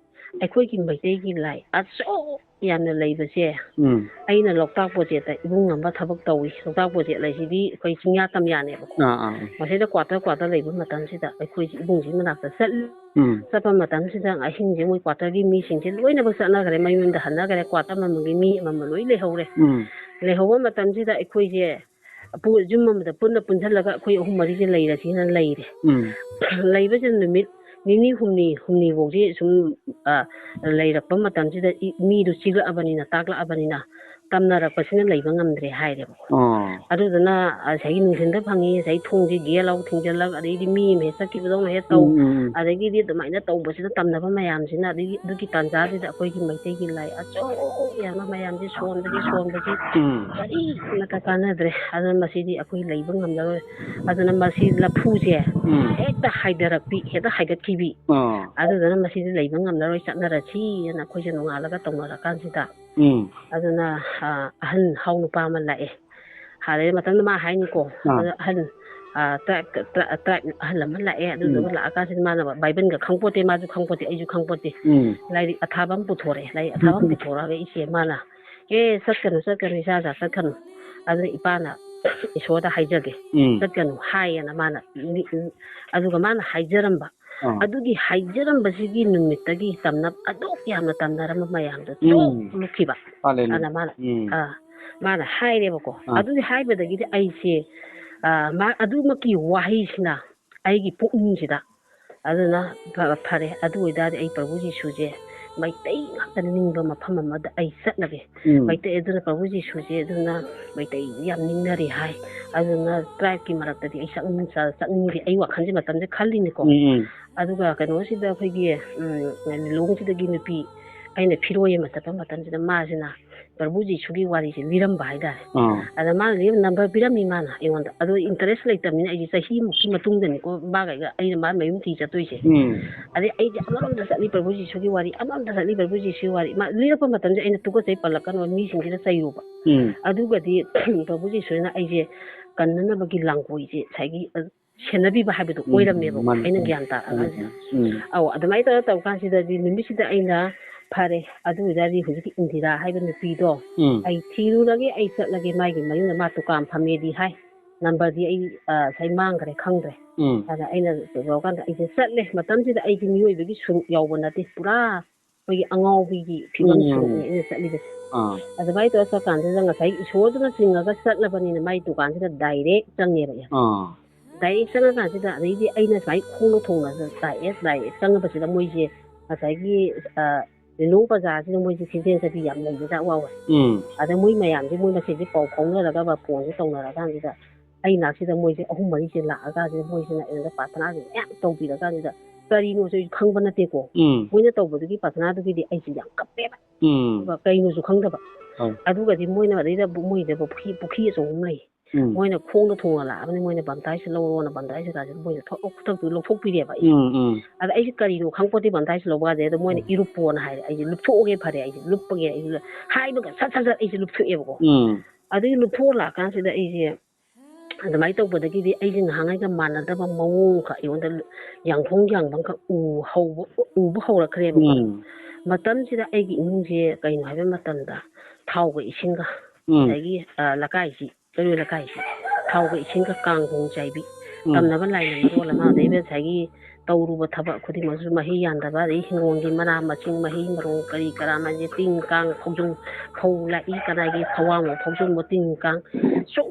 ꯑꯩꯈꯣꯏꯒꯤ ꯃꯩꯇꯩꯒꯤ ꯂꯥꯏ ꯑꯆꯧ ꯌꯥꯝꯅ ꯂꯩꯕꯁꯦ, ꯎꯝ꯫ ꯑꯩꯅ ꯂꯣꯛꯇꯥꯛ ꯄ꯭ꯔꯣꯖꯦꯛꯇ ꯏꯕꯨꯡ ꯑꯃ ꯊꯕꯛ ꯇꯧꯏ꯫ ꯂꯣꯛꯇꯥꯛ ꯄ꯭ꯔꯣꯖꯦꯛ ꯍꯥꯏꯁꯤꯗꯤ ꯑꯩꯈꯣꯏ ꯆꯤꯡꯌꯥ ꯇꯝꯌꯥꯅꯦꯕꯀꯣ꯫ ꯑꯥ, ꯑꯥ, ꯑꯥ꯫ ꯃꯁꯤꯗ ꯀ꯭ꯋꯥꯇꯔ ꯀ꯭ꯋꯥꯇꯔ ꯂꯩꯕ ꯃꯇꯝꯁꯤꯗ ꯑꯩꯈꯣꯏꯁꯤ ꯏꯕꯨꯡꯁꯤ ꯃꯅꯥꯛꯇ ꯆꯠꯂꯤ꯫ ꯎꯝ꯫ ꯆꯠꯄ ꯃꯇꯝꯁꯤꯗ ꯑꯍꯤꯡꯁꯦ ꯃꯣꯏ ꯀ꯭ꯋꯥꯇꯔꯒꯤ ꯃꯤꯁꯤꯡꯁꯦ ꯂꯣꯏꯅꯃꯛ ꯆꯠꯅꯈ꯭ꯔꯦ, ꯃꯌꯨꯝꯗ ꯍꯟꯅꯈ꯭ꯔꯦ, ꯀ꯭ꯋꯥꯇꯔ ꯑꯃꯃꯝꯒꯤ ꯃꯤ ꯑꯃꯃꯝ ꯂꯣꯏ ꯂꯩꯍꯧꯔꯦ꯫ ꯎꯝ꯫ ꯂꯩꯍꯧꯕ ꯃꯇꯝꯁꯤꯗ ꯑꯩꯈꯣꯏꯁꯦ ꯄꯨ-, ꯌꯨꯝ ꯑꯃꯗ ꯄꯨꯟꯅ ꯄꯨꯟꯁꯤꯜꯂꯒ ꯑꯩꯈꯣꯏ ꯑꯍꯨꯝ ꯃꯔꯤꯁꯦ ꯂꯩꯔꯁꯤꯅ ꯂꯩꯔꯦ꯫ ꯎꯝ꯫ ꯂꯩꯕꯁꯤꯗ ꯅꯨꯃꯤꯠ ꯅꯤꯅꯤ ꯍꯨꯝꯅꯤ, ꯍꯨꯝꯅꯤꯐꯧꯁꯤ ꯁꯨꯝ, ꯑ, ꯂꯩꯔꯛꯄ ꯃꯇꯝꯁꯤꯗ ꯏ-, ꯃꯤꯗꯨ ꯆꯤꯛꯂꯛꯑꯕꯅꯤꯅ, ꯇꯥꯛꯂꯛꯑꯕꯅꯤꯅ ꯇꯝꯅꯔꯛꯄꯁꯤꯅ ꯂꯩꯕ ꯉꯝꯗ꯭ꯔꯦ ꯍꯥꯏꯔꯦꯕꯀꯣ꯫ ꯑꯣ꯫ ꯑꯗꯨꯗꯨꯅ ꯉꯁꯥꯏꯒꯤ ꯅꯨꯡꯊꯤꯟꯗ ꯐꯪꯉꯤ, ꯉꯁꯥꯏ ꯊꯣꯡꯁꯤ ꯒꯦ ꯂꯥꯎ ꯊꯤꯡꯖꯤꯜꯂꯒ, ꯑꯗꯩꯗꯤ ꯃꯤ ꯑꯃ ꯍꯦꯛ ꯆꯠꯈꯤꯕꯗꯧꯅ ꯍꯦꯛ ꯇꯧ, ꯎꯝ, ꯎꯝ, ꯎꯝ꯫ ꯑꯗꯒꯤꯗꯤ ꯑꯗꯨꯃꯥꯏꯅ ꯇꯧꯕꯁꯤꯗ ꯇꯝꯅꯕ ꯃꯌꯥꯝꯁꯤꯅ, ꯑꯗꯒꯤ ꯑꯗꯨꯒꯤ ꯇꯥꯟꯖꯥꯗꯨꯗ ꯑꯩꯈꯣꯏꯒꯤ ꯃꯩꯇꯩꯒꯤ ꯂꯥꯏ ꯑꯆꯧ ꯌꯥꯝꯕ ꯃꯌꯥꯝꯁꯤ ꯁꯣꯟꯕꯒꯤ, ꯁꯣꯟꯕꯒꯤ ꯎꯝ꯫ ꯀꯔꯤꯃꯠꯇ ꯀꯥꯟꯅꯗ꯭ꯔꯦ꯫ ꯑꯗꯨꯅ ꯃꯁꯤꯗꯤ ꯑꯩꯈꯣꯏ ꯂꯩꯕ ꯉꯝꯂꯔꯣꯏ꯫ ꯑꯗꯨꯅ ꯃꯁꯤ ꯂꯐꯨꯁꯦ ꯎꯝ꯫ ꯍꯦꯛꯇ ꯍꯥꯏꯊꯔꯛꯄꯤ, ꯍꯦꯛꯇ ꯍꯥꯏꯒꯠꯈꯤꯕꯤ꯫ ꯑꯣ꯫ ꯑꯗꯨꯗꯨꯅ ꯃꯁꯤꯗꯤ ꯂꯩꯕ ꯉꯝꯂꯔꯣꯏ, ꯆꯠꯅꯔꯁꯤꯅ ꯑꯩꯈꯣꯏꯁꯦ ꯅꯣꯡꯉꯥꯜꯂꯒ ꯇꯧꯅꯔꯀꯥꯟꯁꯤꯗ, ꯎꯝ꯫ ꯑꯗꯨꯅ, ꯑ, ꯑꯍꯟ ꯍꯥꯎ ꯅꯨꯄꯥ ꯑꯃ ꯂꯥꯛꯑꯦ꯫ ꯑꯗꯩ ꯃꯇꯝꯗ ꯃꯥ ꯍꯥꯏꯅꯤꯀꯣ, ꯑꯥ꯫ ꯑꯗ ꯑꯍꯟ ꯇ꯭ꯔꯥꯏꯕ ꯑꯍꯜ ꯑꯃ ꯂꯥꯛꯑꯦ꯫ ꯑꯗꯨꯗꯨꯒ ꯂꯥꯛꯑꯀꯥꯟꯁꯤꯗ ꯃꯥꯅ ꯕꯥꯏꯕꯜꯒ ꯈꯪꯄꯣꯠꯇꯦ, ꯃꯥꯁꯨ ꯈꯪꯄꯣꯠꯇꯦ, ꯑꯩꯁꯨ ꯈꯪꯄꯣꯠꯇꯦ꯫ ꯂꯥꯏꯔꯤꯛ ꯑꯊꯥꯕ ꯑꯃ ꯄꯨꯊꯣꯔꯛꯑꯦ꯫ ꯂꯥꯏꯔꯤꯛ ꯑꯊꯥꯕ ꯑꯃ ꯄꯨꯊꯣꯔꯛꯑꯒ ꯏꯆꯦ ꯃꯥꯅ, "ꯑꯦ, ꯆꯠꯀꯅꯨ, ꯆꯠꯀꯅꯨ, ꯏꯆꯥ ꯏꯆꯥ, ꯆꯠꯀꯅꯨ꯫ ꯑꯗꯨꯅ ꯏꯄꯥꯅ ꯏꯁꯣꯔꯗ ꯍꯥꯏꯖꯒꯦ, ꯆꯠꯀꯅꯨ" ꯍꯥꯏꯌꯦꯅ ꯃꯥꯅ꯫ ꯑꯗꯨꯒ ꯃꯥꯅ ꯍꯥꯏꯖꯔꯝꯕ, ꯑꯥ꯫ ꯑꯗꯨꯒꯤ ꯍꯥꯏꯖꯔꯝꯕꯁꯤꯒꯤ ꯅꯨꯃꯤꯠꯇꯒꯤ ꯇꯝꯅ-, ꯑꯗꯨꯛ ꯌꯥꯝꯅ ꯇꯝꯅꯔꯝꯕ ꯃꯌꯥꯝꯗꯣ ꯆꯣꯛ ꯎꯝ꯫ ꯂꯨꯞꯈꯤꯕ꯫ ꯍꯜꯂꯦꯂꯨꯌꯥ꯫ ꯑꯗ ꯃꯥꯅ, ꯎꯝ꯫ ꯑꯥ, ꯃꯥꯅ ꯍꯥꯏꯔꯦꯕꯀꯣ꯫ ꯑꯥ꯫ ꯑꯗꯨꯒꯤ ꯍꯥꯏꯕꯗꯒꯤꯗꯤ ꯑꯩꯁꯦ, ꯑꯥ, ꯃꯥ-, ꯑꯗꯨꯃꯛꯀꯤ ꯋꯥꯍꯩꯁꯤꯅ ꯑꯩꯒꯤ ꯄꯨꯛꯅꯤꯡꯁꯤꯗ, ꯑꯗꯨꯅ ꯐ-, ꯐꯔꯦ, ꯑꯗꯨ ꯑꯣꯏꯇꯥꯔꯗꯤ ꯑꯩ ꯄ꯭ꯔꯚꯨ ꯖꯤꯁꯨꯁꯦ ꯃꯩꯇꯩ ꯉꯥꯛꯇ ꯅꯤꯡꯕ ꯃꯐꯝ ꯑꯃꯗ ꯑꯩ ꯆꯠꯂꯒꯦ꯫ ꯎꯝ꯫ ꯃꯩꯇꯩ, ꯑꯗꯨꯅ ꯄ꯭ꯔꯚꯨ ꯖꯤꯁꯨꯁꯦ ꯑꯗꯨꯅ ꯃꯩꯇꯩ ꯌꯥꯝ ꯅꯤꯡꯅꯔꯦ ꯍꯥꯏ꯫ ꯑꯗꯨꯅ ꯇ꯭ꯔꯥꯏꯕꯀꯤ ꯃꯔꯛꯇꯗꯤ ꯑꯩ ꯆꯪꯅꯤꯡ-, ꯆ-, ꯆꯠꯅꯤꯡꯗꯦ꯫ ꯑꯩ ꯋꯥꯈꯜꯁꯦ ꯃꯇꯝꯁꯦ ꯈꯜꯂꯤꯅꯤꯀꯣ꯫ ꯎꯝ, ꯎꯝ꯫ ꯑꯗꯨꯒ ꯀꯩꯅꯣꯁꯤꯗ ꯑꯩꯈꯣꯏꯒꯤ, ꯎꯝ, ꯂꯤꯂꯣꯡꯁꯤꯗꯒꯤ ꯅꯨꯄꯤ ꯑꯩꯅ ꯐꯤꯔꯣꯏ ꯑꯃ ꯆꯠꯄ ꯃꯇꯝꯁꯤꯗ ꯃꯥꯁꯤꯅ ꯄ꯭ꯔꯚꯨ ꯖꯤꯁꯨꯒꯤ ꯋꯥꯔꯤꯁꯦ ꯂꯤꯔꯝꯕ ꯍꯥꯏꯇꯥꯔꯦ꯫ ꯑꯥ꯫ ꯑꯗ ꯃꯥꯅ ꯂꯤꯔꯝ-, ꯅꯝꯕꯔ ꯄꯤꯔꯝꯃꯤ ꯃꯥꯅ ꯑꯩꯉꯣꯟꯗ꯫ ꯑꯗꯣ ꯏꯟꯇꯔꯦꯁ ꯂꯩꯇꯕꯅꯤꯅ ꯑꯩꯁꯦ ꯆꯍꯤꯃꯨꯛꯀꯤ ꯃꯇꯨꯡꯗꯅꯤꯀꯣ ꯃꯥꯒ ꯑꯩꯒ, ꯑꯩꯅ ꯃꯥ ꯃꯌꯨꯝ ꯊꯤ ꯆꯠꯇꯣꯏꯁꯦ꯫ ꯎꯝ꯫ ꯑꯗꯩ ꯑꯩꯁꯦ ꯑꯃꯔꯣꯝꯗ ꯆꯠꯂꯤ ꯄ꯭ꯔꯚꯨ ꯖꯤꯁꯨꯒꯤ ꯋꯥꯔꯤ, ꯑꯃꯔꯣꯝꯗ ꯆꯠꯂꯤ ꯄ꯭ꯔꯚꯨ ꯖꯤꯁꯨꯒꯤ ꯋꯥꯔꯤ꯫ ꯃꯥ ꯂꯤꯔꯛꯄ ꯃꯇꯝꯗ ꯑꯩꯅ ꯇꯨꯀꯠꯆꯩ ꯄꯜꯂꯛꯀꯅꯣ ꯃꯤꯁꯤꯡꯁꯤꯗ ꯆꯩꯔꯨꯕ꯫ ꯎꯝ꯫ ꯑꯗꯨꯒꯗꯤ ꯄ꯭ꯔꯚꯨ ꯖꯤꯁꯨꯅ ꯑꯩꯁꯦ ꯀꯟꯅꯅꯕꯒꯤ ꯂꯥꯡꯒꯣꯏꯁꯦ ꯉꯁꯥꯏꯒꯤ, ꯑ, ꯁꯦꯟꯅꯕꯤꯕ ꯍꯥꯏꯕꯗꯣ ꯎꯝ, ꯑꯣꯏꯔꯝꯃꯦꯕꯀꯣ, ꯃꯥꯅꯤ, ꯑꯩꯅ ꯃꯥꯅꯤ꯫ ꯒ꯭ꯌꯥꯟ ꯇꯥꯔꯀꯥꯟꯁꯤꯗ꯫ ꯎꯝ, ꯎꯝ꯫ ꯑꯧ, ꯑꯗꯨꯃꯥꯏꯅ ꯇꯧꯔ ꯇꯧꯔꯀꯥꯟꯁꯤꯗꯗꯤ ꯅꯨꯃꯤꯠꯁꯤꯗ ꯑꯩꯅ, "ꯐꯔꯦ, ꯑꯗꯨ ꯑꯣꯏꯇꯥꯔꯗꯤ ꯍꯧꯖꯤꯛꯀꯤ ꯏꯟꯗꯤꯔꯥ ꯍꯥꯏꯕ ꯅꯨꯄꯤꯗꯣ ꯎꯝ꯫ ꯑꯩ ꯊꯤꯔꯨꯔꯒꯦ, ꯑꯩ ꯆꯠꯂꯒꯦ, ꯃꯥꯒꯤ ꯃꯌꯨꯝꯗ ꯃꯥ ꯗꯨꯀꯥꯟ ꯐꯝꯃꯦꯗꯤ ꯍꯥꯏ, ꯅꯝꯕꯔꯗꯤ ꯑꯩ, ꯑ, ꯉꯁꯥꯏ ꯃꯥꯡꯈ꯭ꯔꯦ, ꯈꯪꯗ꯭ꯔꯦ"꯫ ꯎꯝ꯫ ꯑꯗ ꯑꯩꯅ ꯇꯧꯔꯀꯥꯟꯗ ꯑꯩꯁꯦ ꯆꯠꯂꯦ꯫ ꯃꯇꯝꯁꯤꯗ ꯑꯩꯗꯤ ꯃꯤꯑꯣꯏꯕꯒꯤ ꯁꯔꯨꯛ ꯌꯥꯎꯕ ꯅꯠꯇꯦ, ꯄꯨꯔꯥ ꯑꯩꯈꯣꯏꯒꯤ ꯑꯉꯥꯎꯕꯤꯒꯤ ꯐꯤꯕꯝ ꯎꯝ꯫ ꯁꯔꯨꯛꯅꯦ ꯑꯩꯅ ꯆꯠꯂꯤꯕꯁꯦ꯫ ꯑꯥ꯫ ꯑꯗꯨꯃꯥꯏꯅ ꯇꯧꯔ ꯆꯠꯀꯥꯟꯁꯤꯗ ꯉꯁꯥꯏ ꯏꯁꯣꯔꯗꯨꯅ ꯆꯤꯡꯉꯒ ꯆꯠꯂꯕꯅꯤꯅ ꯃꯥꯏ ꯗꯨꯀꯥꯟꯁꯤꯗ ꯗꯥꯏꯔꯦꯛ ꯆꯪꯉꯦꯕ ꯑꯩ꯫ ꯑꯥ꯫ ꯗꯥꯏꯔꯦꯛ ꯆꯪꯉꯀꯥꯟꯁꯤꯗ ꯑꯗꯩꯗꯤ ꯑꯩꯅ ꯁꯨꯃꯥꯏꯅ ꯈꯣꯡꯅ ꯊꯣꯡꯅ ꯗꯥꯏꯔꯦꯛ, ꯗꯥꯏꯔꯦꯛ ꯆꯪꯉꯕꯁꯤꯗ ꯃꯣꯏꯁꯦ ꯉꯁꯥꯏꯒꯤ, ꯑ, ꯂꯤꯂꯣꯡ ꯕꯖꯥꯔꯁꯤꯗ ꯃꯣꯏꯁꯦ ꯁꯤꯖꯦꯟ ꯆꯕꯤ ꯌꯥꯝ ꯂꯩꯕ ꯖꯥꯠ ꯋꯥꯎꯋꯦ꯫ ꯎꯝ꯫ ꯑꯗ ꯃꯣꯏ ꯃꯌꯥꯝꯁꯦ ꯃꯣꯏ ꯃꯁꯦꯟꯁꯦ ꯄꯥꯎ ꯐꯥꯎꯅꯔꯒ ꯕꯥ ꯐꯣꯟꯁꯦ ꯇꯧꯅꯔꯀꯥꯟꯁꯤꯗ ꯑꯩ ꯅꯥꯛꯁꯤꯗ ꯃꯣꯏꯁꯦ ꯑꯍꯨꯝ ꯃꯔꯤꯁꯦ ꯂꯥꯛꯑꯀꯥꯟꯁꯤꯗ ꯃꯣꯏꯁꯤꯅ ꯑꯩꯉꯣꯟꯗ ꯄ꯭ꯔꯥꯊꯅꯥꯁꯦ ꯃꯌꯥꯝ ꯇꯧꯕꯤꯔꯀꯥꯟꯁꯤꯗ ꯀꯔꯤꯅꯣꯁꯨ ꯑꯩꯁꯨ ꯈꯪꯕ ꯅꯠꯇꯦꯀꯣ꯫ ꯎꯝ꯫ ꯃꯣꯏꯅ ꯇꯧꯕꯗꯨꯒꯤ ꯄ꯭ꯔꯥꯊꯅꯥꯗꯨꯒꯤꯗꯤ ꯑꯩꯁꯦ ꯌꯥꯝ ꯀꯞꯄꯦꯕ꯫ ꯎꯝ꯫ ꯑꯗꯨꯒ ꯀꯩꯅꯣꯁꯨ ꯈꯪꯗꯕ꯫ ꯍꯣꯏ꯫ ꯑꯗꯨꯒꯗꯤ ꯃꯣꯏꯅ ꯑꯗꯩꯗ ꯃꯣꯏꯗ ꯄꯨꯈ꯭ꯔꯤ, ꯄꯨꯈ꯭ꯔꯤ ꯑꯆꯧꯕ ꯑꯃ ꯂꯩ꯫ ꯎꯝ꯫ ꯃꯣꯏꯅ ꯈꯣꯡꯅ ꯊꯣꯡꯅ ꯂꯥꯛꯑꯕꯅꯤ, ꯃꯣꯏꯅ ꯕꯝꯇꯥꯏꯁꯦ ꯂꯧꯔꯣꯅ ꯕꯝꯇꯥꯏꯁꯦ ꯀꯥꯁꯦ ꯃꯣꯏꯅ ꯊꯣꯛ-, ꯈꯨꯗꯛꯇꯨ ꯂꯧꯊꯣꯛꯄꯤꯔꯦꯕ ꯑꯩꯁꯦ꯫ ꯎꯝ, ꯎꯝ꯫ ꯑꯗ ꯑꯩꯁꯦ ꯀꯔꯤꯅꯣ ꯈꯪꯄꯣꯠꯇꯦ ꯕꯝꯇꯥꯏꯁꯦ ꯂꯧꯕ ꯀꯥꯁꯦ, ꯑꯗꯣ ꯃꯣꯏꯅ ꯎꯝ꯫ "ꯏꯔꯨꯞꯄꯣꯅ" ꯍꯥꯏꯔꯦ꯫ ꯑꯩꯁꯦ ꯂꯨꯞꯊꯣꯛꯑꯒꯦ ꯐꯔꯦ, ꯑꯩꯁꯦ ꯂꯨꯞꯄꯒꯦ, ꯑꯩꯁꯦ ꯍꯥꯏꯕꯒ ꯁꯠ ꯁꯠ ꯁꯠ ꯑꯩꯁꯦ ꯂꯨꯞꯊꯣꯛꯑꯦꯕꯀꯣ꯫ ꯎꯝ꯫ ꯑꯗꯨꯒꯤ ꯂꯨꯞꯊꯣꯛꯑ ꯂꯥꯛꯑꯀꯥꯟꯁꯤꯗ ꯑꯩꯁꯦ ꯑꯗꯨꯃꯥꯏꯅ ꯇꯧꯕꯗꯒꯤꯗꯤ ꯑꯩꯁꯦ ꯉꯍꯥꯟꯉꯩꯒ ꯃꯥꯟꯅꯗꯕ ꯃꯑꯣꯡ ꯑꯃꯈꯛ ꯑꯩꯉꯣꯟꯗ ꯌꯥꯡꯈꯣꯡ ꯌꯥꯡꯕ ꯑꯃꯈꯛ ꯎ ꯍꯧꯕ, ꯎꯕ ꯍꯧꯔꯛꯈ꯭ꯔꯦꯕꯀꯣ꯫ ꯎꯝ. ꯃꯇꯝꯁꯤꯗ ꯑꯩꯒꯤ ꯏꯃꯨꯡꯁꯦ ꯀꯩꯅꯣ ꯍꯥꯏꯕ ꯃꯇꯝꯗ ꯊꯥꯎꯒ ꯏꯁꯤꯡꯒ, ꯎꯝ. ꯉꯁꯥꯏꯒꯤ, ꯑ, ꯂꯩꯀꯥꯏꯁꯤ, ꯀꯩꯔꯣꯏ ꯂꯩꯀꯥꯏꯁꯤ, ꯊꯥꯎꯒ ꯏꯁꯤꯡꯒ ꯀꯥꯡ ꯈꯣꯡ ꯆꯥꯏꯕꯤ, ꯎꯝ. ꯇꯝꯅꯕ ꯂꯥꯏꯅ ꯃꯔꯣꯜ ꯑꯃ, ꯑꯗꯩꯗ ꯉꯁꯥꯏꯒꯤ ꯇꯧꯔꯨꯕ ꯊꯕꯛ ꯈꯨꯗꯤꯡꯃꯛꯁꯨ ꯃꯍꯩ ꯌꯥꯟꯗꯕ, ꯑꯗꯩ ꯍꯤꯡꯒꯣꯜꯒꯤ ꯃꯅꯥ ꯃꯁꯤꯡ, ꯃꯍꯩ ꯃꯔꯣꯡ ꯀꯔꯤ ꯀꯔꯥ, ꯃꯥꯒꯤ ꯇꯤꯟ ꯀꯥꯡ, ꯐꯧꯖꯣꯡ, ꯐꯧ ꯂꯥꯛꯏ, ꯀꯅꯥꯒꯤ ꯐꯧꯋꯥꯡ ꯐꯧꯖꯣꯡꯕ ꯇꯤꯟ ꯀꯥꯡ, ꯁꯨꯝ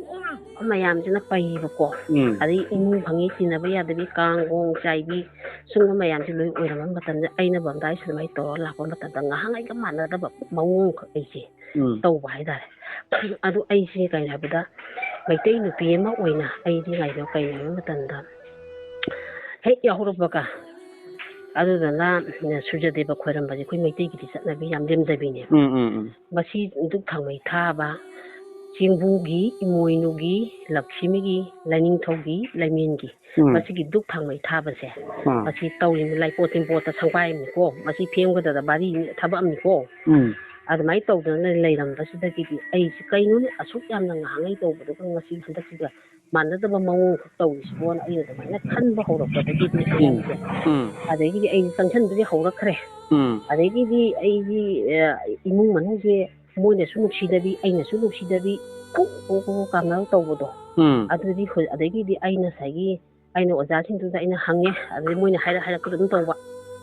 ꯃꯌꯥꯝꯁꯤꯅ ꯄꯩꯕꯀꯣ꯫ ꯎꯝ. ꯑꯗꯩ ꯏꯃꯨꯡ ꯐꯪꯉꯤ ꯊꯤꯅꯕ ꯌꯥꯗꯕꯤ, ꯀꯥꯡ ꯈꯣꯡ ꯆꯥꯏꯕꯤ, ꯁꯨꯝꯕ ꯃꯌꯥꯝꯁꯦ ꯂꯣꯏ ꯑꯣꯏꯔꯝꯕ ꯃꯇꯝꯗ ꯑꯩꯅ ꯕꯝꯗꯥꯏ ꯁꯨꯃꯥꯏꯅ ꯇꯧꯔ ꯂꯥꯛꯄ ꯃꯇꯝꯗ ꯉꯍꯥꯟꯉꯩꯒ ꯃꯥꯟꯅꯗꯕ ꯃꯑꯣꯡ ꯑꯃꯈꯛ ꯑꯩꯁꯦ ꯎꯝ. ꯇꯧꯕ ꯍꯥꯏꯇꯥꯔꯦ꯫ ꯑꯗꯨ ꯑꯩꯁꯦ ꯀꯩꯅꯣ ꯍꯥꯏꯕꯗ ꯃꯩꯇꯩ ꯅꯨꯄꯤ ꯑꯃ ꯑꯣꯏꯅ ꯑꯩꯗꯤ ꯀꯩꯅꯣ, ꯀꯩꯅꯣ ꯍꯥꯏꯕ ꯃꯇꯝꯗ ꯍꯦꯛ ꯌꯥꯍꯧꯔꯛꯄꯒ ꯑꯗꯨꯗꯨꯅ ꯁꯨꯔꯖꯗꯦꯕ ꯈꯣꯏꯔꯝꯕꯁꯦ ꯑꯩꯈꯣꯏ ꯃꯩꯇꯩꯒꯤꯗꯤ ꯆꯠꯅꯕꯤ ꯌꯥꯝ ꯂꯦꯝꯖꯕꯤꯅꯦꯕ꯫ ꯎꯝ, ꯎꯝ, ꯎꯝ. ꯃꯁꯤ ꯙꯨꯛ ꯊꯥꯎꯃꯩ ꯊꯥꯕ, ꯆꯦꯡꯕꯨꯒꯤ, ꯏꯃꯣꯏꯅꯨꯒꯤ, ꯂꯛꯈꯤꯃꯤꯒꯤ, ꯂꯥꯏꯅꯤꯡꯊꯧꯒꯤ, ꯂꯥꯏꯃꯦꯟꯒꯤ, ꯎꯝ. ꯃꯁꯤꯒꯤ ꯙꯨꯛ ꯊꯥꯎꯃꯩ ꯊꯥꯕꯁꯦ, ꯑꯥ. ꯃꯁꯤ ꯇꯧꯔꯤꯕ ꯂꯥꯏꯄꯣꯠ ꯇꯤꯟꯄꯣꯠꯇ ꯁꯪꯒꯥꯏ ꯑꯃꯅꯤꯀꯣ, ꯃꯁꯤ ꯐꯦꯡꯒꯗꯕ ꯚꯥꯔꯤ ꯊꯕꯛ ꯑꯃꯅꯤꯀꯣ꯫ ꯎꯝ. ꯑꯗꯨꯃꯥꯏꯅ ꯇꯧꯗꯅ ꯂꯩꯔꯝꯕꯁꯤꯗꯒꯤꯗꯤ ꯑꯩꯁꯦ ꯀꯩꯅꯣꯅꯦ ꯑꯁꯨꯛ ꯌꯥꯝꯅ ꯉꯍꯥꯟꯉꯩ ꯇꯧꯕꯗꯨꯒ ꯉꯁꯤ ꯍꯟꯗꯛꯁꯤꯒ ꯃꯥꯟꯅꯗꯕ ꯃꯑꯣꯡ ꯈꯛ ꯇꯧꯔꯤꯁꯤꯕꯣꯅ ꯑꯩꯅ ꯑꯗꯨꯃꯥꯏꯅ ꯈꯟꯕ ꯍꯧꯔꯛꯄꯗꯒꯤꯗꯤ ꯑꯩꯁꯦ, ꯎꯝ. ꯑꯗꯒꯤꯗꯤ ꯑꯩꯁꯦ ꯆꯪꯁꯤꯟꯕꯗꯤ ꯍꯧꯔꯛꯈ꯭ꯔꯦ꯫ ꯎꯝ. ꯑꯗꯒꯤꯗꯤ ꯑꯩꯒꯤ, ꯑ, ꯏꯃꯨꯡ ꯃꯅꯨꯡꯁꯦ ꯃꯣꯏꯅꯁꯨ ꯅꯨꯡꯁꯤꯗꯕꯤ, ꯑꯩꯅꯁꯨ ꯅꯨꯡꯁꯤꯗꯕꯤ, ꯀꯣꯛ ꯀꯣꯛ ꯀꯣꯛ ꯀꯥꯟꯅꯔ ꯇꯧꯕꯗꯣ, ꯎꯝ. ꯑꯗꯨꯗꯤ ꯍꯧ-, ꯑꯗꯒꯤꯗꯤ ꯑꯩ ꯉꯁꯥꯏꯒꯤ, ꯑꯩꯅ ꯑꯣꯖꯥꯁꯤꯡꯗꯨꯗ ꯑꯩꯅ ꯍꯪꯉꯦ, ꯑꯗꯩ ꯃꯣꯏꯅ ꯍꯥꯏꯔ ꯍꯥꯏꯔꯛꯄꯗ ꯑꯗꯨꯝ ꯇꯧꯕ,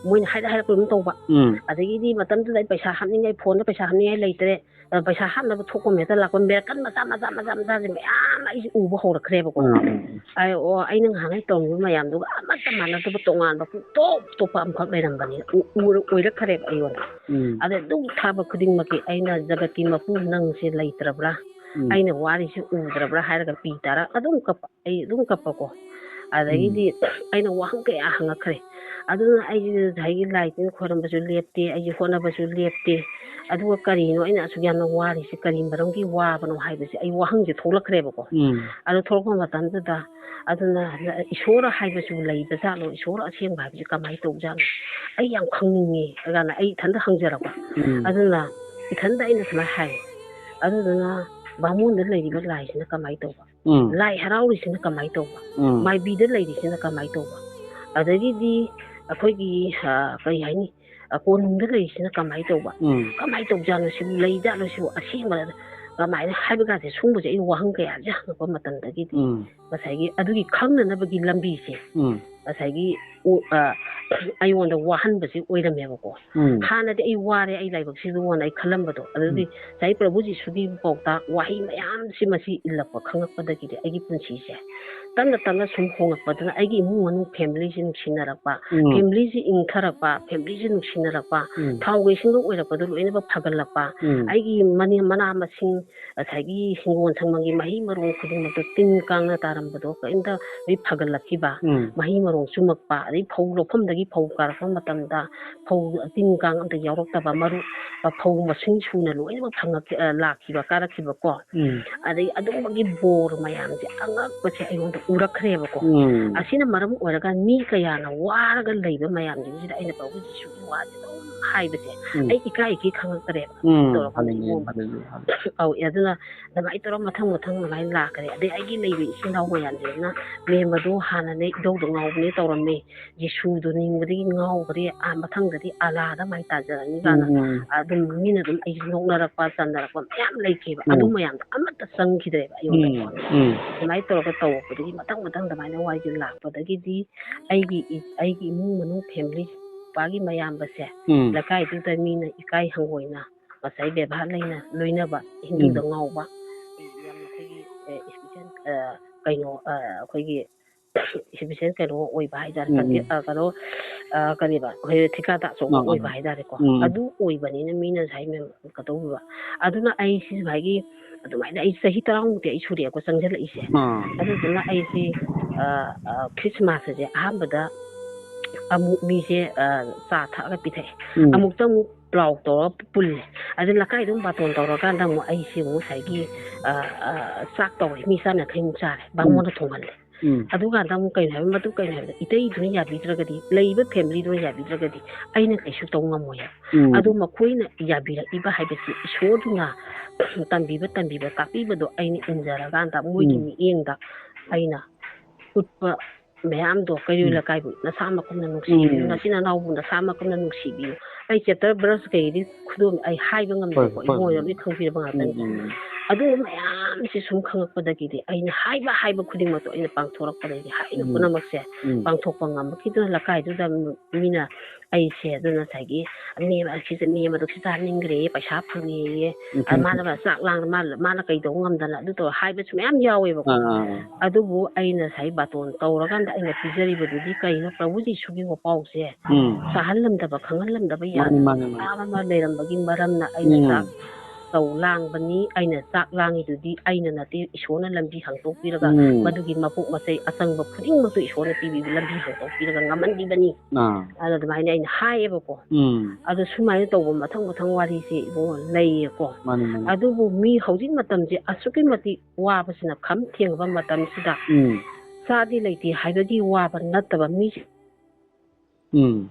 ꯃꯣꯏꯅ ꯍꯥꯏꯔ ꯍꯥꯏꯔꯛꯄꯗ ꯑꯗꯨꯝ ꯇꯧꯕ꯫ ꯎꯝ. ꯑꯗꯒꯤꯗꯤ ꯃꯇꯝꯗꯨꯗ ꯑꯩ ꯄꯩꯁꯥ ꯍꯥꯞꯅꯤꯡꯉꯥꯏ, ꯐꯣꯟꯗ ꯄꯩꯁꯥ ꯍꯥꯞꯅꯤꯡꯉꯥꯏ ꯂꯩꯇ꯭ꯔꯦ, ꯑ, ꯄꯩꯁꯥ ꯍꯥꯞꯅꯕ ꯊꯣꯛꯄ ꯍꯦꯛꯇ ꯂꯥꯛꯄ, ꯃꯦꯔꯀꯟ ꯃꯆꯥ ꯃꯆꯥ ꯃꯆꯥ ꯃꯆꯥꯁꯦ ꯃꯌꯥꯝ ꯑꯩꯁꯦ ꯎꯕ ꯍꯧꯔꯛꯈ꯭ꯔꯦꯕꯀꯣ꯫ ꯎꯝ, ꯎꯝ. ꯑꯩ, ꯑꯣ, ꯑꯩꯅ ꯉꯍꯥꯟꯉꯩ ꯇꯧꯔꯤꯕ ꯃꯌꯥꯝꯗꯨꯒ ꯑꯃꯠꯇ ꯃꯥꯟꯅꯗꯕ, ꯇꯣꯉꯥꯟꯕ, ꯄꯨꯡꯇꯣꯞ ꯇꯣꯞꯄ ꯑꯃꯈꯛ ꯂꯩꯔꯝꯕꯅꯤ, ꯎ-, ꯎꯔ-, ꯑꯣꯏꯔꯛꯈ꯭ꯔꯦꯕ ꯑꯩꯉꯣꯟꯗ꯫ ꯎꯝ. ꯑꯗ ꯑꯗꯨꯝ ꯊꯥꯕ ꯈꯨꯗꯤꯡꯃꯛꯀꯤ ꯑꯩꯅ, "ꯖꯒꯠꯀꯤ ꯃꯄꯨ ꯅꯪꯁꯦ ꯂꯩꯇ꯭ꯔꯕ꯭ꯔꯥ? ꯎꯝ. ꯑꯩꯅ ꯋꯥꯔꯤꯁꯤ ꯎꯗ꯭ꯔꯕ꯭ꯔꯥ?" ꯍꯥꯏꯔꯒ ꯄꯤ ꯇꯥꯔ ꯑꯗꯨꯝ ꯀꯞꯄ, ꯑꯩ ꯑꯗꯨꯝ ꯀꯞꯄꯀꯣ꯫ ꯑꯗꯒꯤꯗꯤ ꯑꯩꯅ ꯋꯥꯍꯪ ꯀꯌꯥ ꯍꯪꯉꯛꯈ꯭ꯔꯦ꯫ ꯑꯗꯨꯅ ꯑꯩꯁꯦ ꯉꯁꯥꯏꯒꯤ ꯂꯥꯏ ꯇꯤꯟ ꯈꯣꯏꯔꯝꯕꯁꯨ ꯂꯦꯞꯇꯦ, ꯑꯩꯁꯦ ꯍꯣꯠꯅꯕꯁꯨ ꯂꯦꯞꯇꯦ꯫ ꯑꯗꯨꯒ ꯀꯔꯤꯅꯣ ꯑꯩꯅ ꯑꯁꯨꯛ ꯌꯥꯝꯅ ꯋꯥꯔꯤꯁꯦ, ꯀꯔꯤ ꯃꯔꯝꯒꯤ ꯋꯥꯕꯅꯣ ꯍꯥꯏꯕꯁꯦ ꯑꯩ ꯋꯥꯍꯪꯁꯦ ꯊꯣꯛꯂꯛꯈ꯭ꯔꯦꯕꯀꯣ꯫ ꯎꯝ. ꯑꯗꯨ ꯊꯣꯛꯂꯛꯄ ꯃꯇꯝꯗꯨꯗ, ꯑꯗꯨꯅ ꯏꯁꯣꯔ ꯍꯥꯏꯕꯁꯤꯕꯨ ꯂꯩꯕ ꯖꯥꯠꯂꯣ? ꯏꯁꯣꯔ ꯑꯁꯦꯡꯕ ꯍꯥꯏꯕꯁꯤ ꯀꯃꯥꯏꯅ ꯇꯧꯕ ꯖꯥꯠꯅꯣ? ꯑꯩ ꯌꯥꯝ ꯈꯪꯅꯤꯡꯉꯤ ꯀꯥꯏꯅ ꯑꯩ ꯏꯊꯟꯇ ꯍꯪꯖꯔꯛꯄ꯫ ꯎꯝ. ꯑꯗꯨꯅ ꯏꯊꯟꯇ ꯑꯩꯅ ꯁꯨꯃꯥꯏꯅ ꯍꯥꯏ꯫ ꯑꯗꯨꯗꯨꯅ ꯕꯥꯃꯣꯟꯗ ꯂꯩꯔꯤꯕ ꯂꯥꯏꯁꯤꯅ ꯀꯃꯥꯏꯅ ꯇꯧꯕ? ꯎꯝ꯫ ꯂꯥꯏ ꯍꯔꯥꯎꯔꯤꯁꯤꯅ ꯀꯃꯥꯏꯅ ꯇꯧꯕ? ꯎꯝ꯫ ꯃꯥꯏꯕꯤꯗ ꯂꯩꯔꯤꯁꯤꯅ ꯀꯃꯥꯏꯅ ꯇꯧꯕ? ꯑꯗꯒꯤꯗꯤ ꯑꯩꯈꯣꯏꯒꯤ, ꯑ, ꯀꯔꯤ ꯍꯥꯏꯅꯤ, ꯑ, ꯀꯣꯅꯨꯡꯗ ꯂꯩꯔꯤꯁꯤꯅ ꯀꯃꯥꯏꯅ ꯇꯧꯕ? ꯎꯝ꯫ ꯀꯃꯥꯏꯅ ꯇꯧꯖꯥꯠꯅꯣ ꯁꯤꯕꯨ? ꯂꯩꯖꯥꯠꯂꯣ ꯁꯤꯕꯨ? ꯑꯁꯦꯡꯕ ꯀꯃꯥꯏꯅ ꯍꯥꯏꯕ ꯀꯥꯁꯦ, ꯁꯨꯝꯕꯁꯦ ꯑꯩꯅ ꯋꯥꯍꯪ ꯀꯌꯥꯁꯦ ꯍꯪꯉꯛꯄ ꯃꯇꯝꯗꯒꯤꯗꯤ ꯎꯝ꯫ ꯉꯁꯥꯏꯒꯤ ꯑꯗꯨꯒꯤ ꯈꯪꯅꯅꯕꯒꯤ ꯂꯝꯕꯤꯁꯦ ꯎꯝ꯫ ꯉꯁꯥꯏꯒꯤ ꯎ-, ꯑ, ꯑꯩꯉꯣꯟꯗ ꯋꯥꯍꯟꯕꯁꯦ ꯑꯣꯏꯔꯝꯃꯦꯕꯀꯣ꯫ ꯎꯝ꯫ ꯍꯥꯟꯅꯗꯤ ꯑꯩ ꯋꯥꯔꯦ, ꯑꯩ ꯂꯥꯏꯕꯛꯁꯤꯗꯅ ꯑꯩ ꯈꯜꯂꯝꯕꯗꯣ꯫ ꯑꯗꯨꯗꯤ ꯎꯝ꯫ ꯉꯁꯥꯏ ꯄ꯭ꯔꯚꯨ ꯖꯤꯁꯨꯒꯤ ꯄꯥꯎꯇꯥꯛ ꯋꯥꯍꯩ ꯃꯌꯥꯝꯁꯤ ꯃꯁꯤ ꯏꯜꯂꯛꯄ ꯈꯪꯉꯛꯄꯗꯒꯤꯗꯤ ꯑꯩꯒꯤ ꯄꯨꯟꯁꯤꯁꯦ ꯇꯞꯅ ꯇꯞꯅ ꯁꯨꯝ ꯍꯣꯡꯉꯛꯄꯗꯨꯅ ꯑꯩꯒꯤ ꯏꯃꯨꯡ ꯃꯅꯨꯡ ꯐꯦꯃꯤꯂꯤꯁꯤ ꯅꯨꯡꯁꯤꯅꯔꯛꯄ, ꯎꯝ꯫ ꯐꯦꯃꯤꯂꯤꯁꯤ ꯏꯪꯊꯔꯛꯄ, ꯐꯦꯃꯤꯂꯤꯁꯤ ꯅꯨꯡꯁꯤꯅꯔꯛꯄ, ꯎꯝ꯫ ꯊꯥꯎꯒ ꯏꯁꯤꯡꯒ ꯑꯣꯏꯔꯛꯄꯗꯣ ꯂꯣꯏꯅꯃꯛ ꯐꯒꯠꯂꯛꯄ, ꯎꯝ꯫ ꯑꯩꯒꯤ ꯃꯅꯤ-, ꯃꯅꯥ ꯃꯁꯤꯡ ꯉꯁꯥꯏꯒꯤ ꯍꯤꯡꯒꯣꯜ ꯁꯪꯕꯝꯒꯤ ꯃꯍꯩ ꯃꯔꯣꯡ ꯈꯨꯗꯤꯡꯃꯛꯇ ꯇꯤꯟ ꯀꯥꯡꯅ ꯇꯥꯔꯝꯕꯗꯣ ꯀꯔꯤꯝꯇ ꯂꯣꯏ ꯐꯒꯠꯂꯛꯈꯤꯕ, ꯎꯝ꯫ ꯃꯍꯩ ꯃꯔꯣꯡ ꯆꯨꯝꯃꯛꯄ, ꯑꯗꯩ ꯐꯧ ꯂꯣꯛꯐꯝꯗꯒꯤ ꯐꯧ ꯀꯥꯔꯛꯄ ꯃꯇꯝꯗ ꯐꯧ ꯇꯤꯟ ꯀꯥꯡ ꯑꯝꯇ ꯌꯥꯎꯔꯛꯇꯕ, ꯃꯔꯨ, ꯑ, ꯐꯧ ꯃꯁꯤꯡ ꯁꯨꯅ ꯂꯣꯏꯅꯃꯛ ꯐꯪꯉꯛ-, ꯑ, ꯂꯥꯛꯈꯤꯕ, ꯀꯥꯔꯛꯈꯤꯕꯀꯣ꯫ ꯎꯝ꯫ ꯑꯗꯩ ꯑꯗꯨꯝꯕꯒꯤ ꯕꯣꯔ ꯃꯌꯥꯝꯁꯦ ꯑꯉꯛꯄꯁꯦ ꯑꯩꯉꯣꯟꯗ ꯎꯔꯛꯈ꯭ꯔꯦꯕꯀꯣ꯫ ꯎꯝ꯫ ꯑꯁꯤꯅ ꯃꯔꯝ ꯑꯣꯏꯔꯒ ꯃꯤ ꯀꯌꯥꯅ ꯋꯥꯔꯒ ꯂꯩꯕ ꯃꯌꯥꯝꯁꯤꯡꯁꯤꯗ ꯑꯩꯅ ꯄ꯭ꯔꯚꯨ ꯖꯤꯁꯨꯒꯤ ꯋꯥꯁꯦ ꯑꯗꯨꯝ ꯍꯥꯏꯕꯁꯦ ꯎꯝ꯫ ꯑꯩ ꯏꯀꯥꯏ ꯏꯀꯥꯏ ꯈꯪꯉꯛꯇ꯭ꯔꯦꯕ꯫ ꯎꯝ, ꯇꯧꯔꯀꯥꯟꯗ ꯍꯜꯂꯦꯂꯨꯌꯥ, ꯏꯃꯣꯟꯕ꯫ ꯍꯜꯂꯦꯂꯨꯌꯥ, ꯍꯜꯂꯦꯂꯨꯌꯥ꯫ ꯑꯧ, ꯑꯗꯨꯅ ꯑꯗꯨꯃꯥꯏꯅ ꯇꯧꯔ ꯃꯊꯪ ꯃꯊꯪ ꯑꯗꯨꯃꯥꯏꯅ ꯂꯥꯛꯈ꯭ꯔꯦ꯫ ꯑꯗꯩ ꯑꯩꯒꯤ ꯂꯩꯕ ꯏꯆꯤꯜ ꯏꯅꯥꯎ ꯃꯌꯥꯝꯁꯤꯅ ꯃꯦꯝ ꯑꯗꯣ ꯍꯥꯟꯅꯅꯦ ꯏꯙꯧꯗ ꯉꯥꯎꯕꯅꯦ ꯇꯧꯔꯝꯃꯦ, ꯖꯤꯁꯨꯗꯣ ꯅꯤꯡꯕꯗꯒꯤ ꯉꯥꯎꯈ꯭ꯔꯦ, ꯑꯥ, ꯃꯊꯪꯗꯗꯤ ꯑꯂꯥꯗ ꯃꯥꯏ ꯇꯥꯖꯔꯅꯤ ꯀꯥꯏꯅ ꯎꯝ, ꯎꯝ꯫ ꯑꯗꯨꯝ ꯃꯤꯅ ꯑꯗꯨꯝ ꯑꯩꯁꯦ ꯅꯣꯛꯅꯔꯛꯄ, ꯆꯟꯅꯔꯛꯄ ꯃꯌꯥꯝ ꯂꯩꯈꯤꯕ꯫ ꯑꯗꯨ ꯎꯝ꯫ ꯃꯌꯥꯝꯗꯣ ꯑꯃꯠꯇ ꯆꯪꯈꯤꯗ꯭ꯔꯦꯕ ꯑꯩꯉꯣꯟꯗ꯫ ꯎꯝ, ꯎꯝ꯫ ꯑꯗꯨꯃꯥꯏꯅ ꯇꯧꯔꯒ ꯇꯧꯔꯛꯄꯗꯒꯤ ꯃꯊꯪ ꯃꯊꯪ ꯑꯗꯨꯃꯥꯏꯅ ꯋꯥꯔꯤꯁꯦ ꯂꯥꯛꯄꯗꯒꯤꯗꯤ ꯑꯩꯒꯤ ꯏ-, ꯑꯩꯒꯤ ꯏꯃꯨꯡ ꯃꯅꯨꯡ ꯐꯦꯃꯤꯂꯤ, ꯅꯨꯄꯥꯒꯤ ꯃꯌꯥꯝꯕꯁꯦ, ꯎꯝ꯫ ꯂꯩꯀꯥꯏꯗꯨꯗ ꯃꯤꯅ ꯏꯀꯥꯏ ꯍꯪꯒꯣꯏꯅ ꯉꯁꯥꯏ ꯕꯦꯕꯥꯔ ꯂꯩꯅ ꯂꯣꯏꯅꯕ, ꯍꯤꯟꯗꯨꯗ ꯎꯝ꯫ ꯉꯥꯎꯕ, ꯌꯥꯝ ꯑꯩꯈꯣꯏꯒꯤ, ꯑꯦ, ꯏꯁꯄꯤꯁꯦꯜ, ꯑ, ꯀꯩꯅꯣ, ꯑ, ꯑꯩꯈꯣꯏꯒꯤ ꯏꯁꯄꯤꯁꯦꯜ ꯀꯩꯅꯣ ꯑꯣꯏꯕ ꯍꯥꯏꯇꯥꯔꯦ, ꯎꯝ, ꯎꯝ꯫ ꯀꯟꯇꯦꯛ-, ꯑ, ꯀꯩꯅꯣ, ꯑ, ꯀꯔꯤꯕ, ꯑꯩꯈꯣꯏ ꯊꯤꯀꯥ ꯇꯥ ꯑꯆꯧꯕ ꯑꯥ, ꯑꯥ꯫ ꯑꯣꯏꯕ ꯍꯥꯏꯇꯥꯔꯦꯀꯣ꯫ ꯎꯝ, ꯎꯝ꯫ ꯑꯗꯨ ꯑꯣꯏꯕꯅꯤꯅ ꯃꯤꯅ ꯉꯁꯥꯏ ꯃꯦꯝ ꯀꯩꯗꯧꯕꯤꯕ꯫ ꯑꯗꯨꯅ ꯑꯩ ꯁꯤ ꯁꯨꯃꯥꯏꯒꯤ, ꯑꯗꯨꯃꯥꯏꯅ ꯑꯩ ꯆꯍꯤ ꯇꯔꯥꯃꯨꯛꯇꯤ ꯑꯩ ꯁꯨꯔꯛꯑꯦꯀꯣ ꯆꯪꯁꯤꯜꯂꯛꯏꯁꯦ꯫ ꯑꯥ꯫ ꯑꯗꯨꯗꯨꯅ ꯑꯩꯁꯦ, ꯑ, ꯑ, ꯈ꯭ꯔꯤꯁꯃꯥꯁ ꯑꯁꯦ ꯑꯍꯥꯟꯕꯗ ꯑꯃꯨꯛ ꯃꯤꯁꯦ, ꯑ, ꯆꯥ ꯊꯛꯑꯒ ꯄꯤꯊꯛꯑꯦ꯫ ꯎꯝ꯫ ꯑꯃꯨꯛꯇ ꯑꯃꯨꯛ ꯄ꯭ꯂꯥꯎ ꯇꯧꯔꯒ ꯄꯨꯜꯂꯦ꯫ ꯑꯗꯩ ꯂꯩꯀꯥꯏꯗ ꯑꯃꯨꯛ ꯕꯥꯇꯣꯟ ꯇꯧꯔꯀꯥꯟꯗ ꯑꯃꯨꯛ ꯑꯩꯁꯦ ꯑꯃꯨꯛ ꯉꯁꯥꯏꯒꯤ, ꯑ, ꯑ, ꯆꯥꯛ ꯇꯧꯔꯦ꯫ ꯃꯤ ꯆꯥꯝ ꯌꯥꯡꯈꯩꯃꯨꯛ ꯆꯥꯔꯦ꯫ ꯎꯝ꯫ ꯕꯥꯃꯣꯟꯅ ꯊꯣꯡꯍꯜꯂꯦ꯫ ꯎꯝ꯫ ꯑꯗꯨꯀꯥꯟꯗ ꯑꯃꯨꯛ ꯀꯩꯅꯣ ꯍꯥꯏꯕ, ꯃꯗꯨ ꯀꯩꯅꯣ ꯍꯥꯏꯕꯗ, ꯏꯇꯩꯗꯨꯅ ꯌꯥꯕꯤꯗ꯭ꯔꯒꯗꯤ, ꯂꯩꯔꯤꯕ ꯐꯦꯃꯤꯂꯤꯗꯨꯅ ꯌꯥꯕꯤꯗ꯭ꯔꯒꯗꯤ ꯑꯩꯅ ꯀꯩꯁꯨ ꯇꯧ ꯉꯝꯃꯣꯏ ꯍꯥꯏꯕ꯫ ꯎꯝ꯫ ꯑꯗꯨ ꯃꯈꯣꯏꯅ ꯌꯥꯕꯤꯔꯛꯏꯕ ꯍꯥꯏꯕꯁꯤ ꯏꯁꯣꯔꯗꯨꯅ ꯇꯝꯕꯤꯕ ꯇꯝꯕꯤꯕ ꯇꯥꯛꯄꯤꯕꯗꯣ ꯑꯩꯅ ꯏꯟꯖꯔꯀꯥꯟꯗ ꯃꯣꯏꯒꯤ ꯎꯝ꯫ ꯃꯤꯠꯌꯦꯡꯗ ꯑꯩꯅ ꯎꯠꯄ ꯃꯌꯥꯝꯗꯣ, "ꯀꯩꯔꯣꯏ ꯎꯝ꯫ ꯂꯩꯀꯥꯏꯕꯨ ꯅꯁꯥꯃꯛꯀꯨꯝꯅ ꯅꯨꯡꯁꯤꯕꯤꯌꯨ, ꯎꯝ꯫ ꯅꯆꯤꯟ ꯅꯅꯥꯎꯕꯨ ꯅꯁꯥꯃꯛꯀꯨꯝꯅ ꯅꯨꯡꯁꯤꯕꯤꯌꯨ"꯫ ꯑꯩ chapter verse ꯀꯩꯗꯤ ꯈꯨꯗꯣꯜ ꯑꯩ ꯍꯥꯏꯕ ꯍꯣꯏ, ꯉꯝꯗꯦꯀꯣ, ꯍꯣꯏ, ꯏꯕꯨꯡꯉꯣ ꯍꯣꯏ꯫ ꯂꯣꯏ ꯈꯪꯕꯤꯔꯕ ꯎꯝ, ꯉꯥꯛꯇꯅꯤ꯫ ꯎꯝ꯫ ꯑꯗꯨꯒꯨꯝꯕ ꯃꯌꯥꯝꯁꯦ ꯁꯨꯝ ꯈꯪꯉꯛꯄꯗꯒꯤꯗꯤ ꯑꯩꯅ ꯍꯥꯏꯕ ꯍꯥꯏꯕ ꯈꯨꯗꯤꯡꯃꯛꯇꯣ ꯑꯩꯅ ꯄꯥꯡꯊꯣꯔꯛꯄꯗꯒꯤꯗꯤ ꯍꯥꯏꯔꯤꯕ ꯎꯝ꯫ ꯄꯨꯝꯅꯃꯛꯁꯦ ꯎꯝ꯫ ꯄꯥꯡꯊꯣꯛꯄ ꯉꯝꯕꯒꯤꯗꯨꯅ ꯂꯩꯀꯥꯏꯗꯨꯗ ꯃꯤꯅ ꯑꯩꯁꯦ ꯑꯗꯨꯅ ꯉꯁꯥꯏꯒꯤ ꯃꯦꯝ ꯑꯁꯤꯁꯦ, ꯃꯦꯝ ꯑꯗꯨ ꯁꯤ ꯆꯥꯅꯤꯡꯈ꯭ꯔꯦ, ꯄꯩꯁꯥ ꯐꯪꯉꯦꯌꯦ, ꯎꯝ, ꯑ, ꯎꯝ, ꯃꯥꯅ ꯆꯥꯛ ꯂꯥꯡ-, ꯃꯥꯅ, ꯃꯥꯅ ꯀꯩꯗꯧꯕ ꯉꯝꯗꯅ ꯑꯗꯨ ꯇꯧꯔ ꯍꯥꯏꯕꯁꯨ ꯃꯌꯥꯝ ꯌꯥꯎꯋꯦꯕꯀꯣ꯫ ꯑꯥ, ꯑꯥ, ꯑꯥ꯫ ꯑꯗꯨꯕꯨ ꯑꯩꯅ ꯉꯁꯥꯏ ꯕꯥꯇꯣꯟ ꯇꯧꯔꯀꯥꯟꯗ ꯑꯩꯅ ꯄꯤꯖꯔꯤꯕꯗꯨꯗꯤ ꯀꯩꯅꯣ? ꯄ꯭ꯔꯚꯨ ꯖꯤꯁꯨꯒꯤ ꯋꯥꯄꯥꯎꯁꯦ ꯎꯝ꯫ ꯆꯥꯍꯜꯂꯝꯗꯕ, ꯈꯪꯍꯜꯂꯝꯗꯕ ꯃꯥꯅꯤ, ꯌꯥꯗꯕ ꯃꯥꯅꯤ, ꯃꯥꯅꯤ꯫ ꯃꯌꯥꯝ ꯑꯃ ꯂꯩꯔꯝꯕꯒꯤ ꯃꯔꯝꯅ ꯑꯩꯅ ꯎꯝ꯫ ꯆꯥꯛ ꯇꯧ ꯂꯥꯡꯕꯅꯤ, ꯑꯩꯅ ꯆꯥꯛ ꯂꯥꯡꯉꯤꯗꯨꯗꯤ ꯑꯩꯅ ꯅꯠꯇꯦ, ꯏꯁꯣꯔꯅ ꯂꯝꯕꯤ ꯍꯥꯡꯇꯣꯛꯄꯤꯔꯒ ꯎꯝ꯫ ꯃꯗꯨꯒꯤ ꯃꯄꯣꯛ ꯃꯆꯩ ꯑꯆꯪꯕ ꯈꯨꯗꯤꯡꯃꯛꯇꯨ ꯏꯁꯣꯔꯅ ꯄꯤꯕꯤꯕ ꯂꯝꯕꯤ ꯍꯥꯡꯇꯣꯛꯄꯤꯔꯒ ꯉꯝꯍꯟꯕꯤꯕꯅꯤ꯫ ꯑꯥ꯫ ꯑꯗ ꯑꯗꯨꯃꯥꯏꯅ ꯑꯩꯅ ꯍꯥꯏꯌꯦꯕꯀꯣ꯫ ꯎꯝ꯫ ꯑꯗꯣ ꯁꯨꯃꯥꯏꯅ ꯇꯧꯕ ꯃꯊꯪ ꯃꯊꯪ ꯋꯥꯔꯤꯁꯦ ꯏꯕꯨꯡꯉꯣ ꯂꯩꯌꯦꯀꯣ꯫ ꯃꯥꯅꯤ, ꯃꯥꯅꯤ꯫ ꯑꯗꯨꯕꯨ ꯃꯤ ꯍꯧꯖꯤꯛ ꯃꯇꯝꯁꯦ ꯑꯁꯨꯛꯀꯤ ꯃꯇꯤꯛ ꯋꯥꯕꯁꯤꯅ ꯈꯝ ꯊꯦꯡꯉꯕ ꯃꯇꯝꯁꯤꯗ ꯎꯝ꯫ ꯆꯥꯗꯤ ꯂꯩꯇꯦ ꯍꯥꯏꯕꯒꯤ ꯋꯥꯕ ꯅꯠꯇꯕ ꯃꯤꯁꯦ ꯎꯝ꯫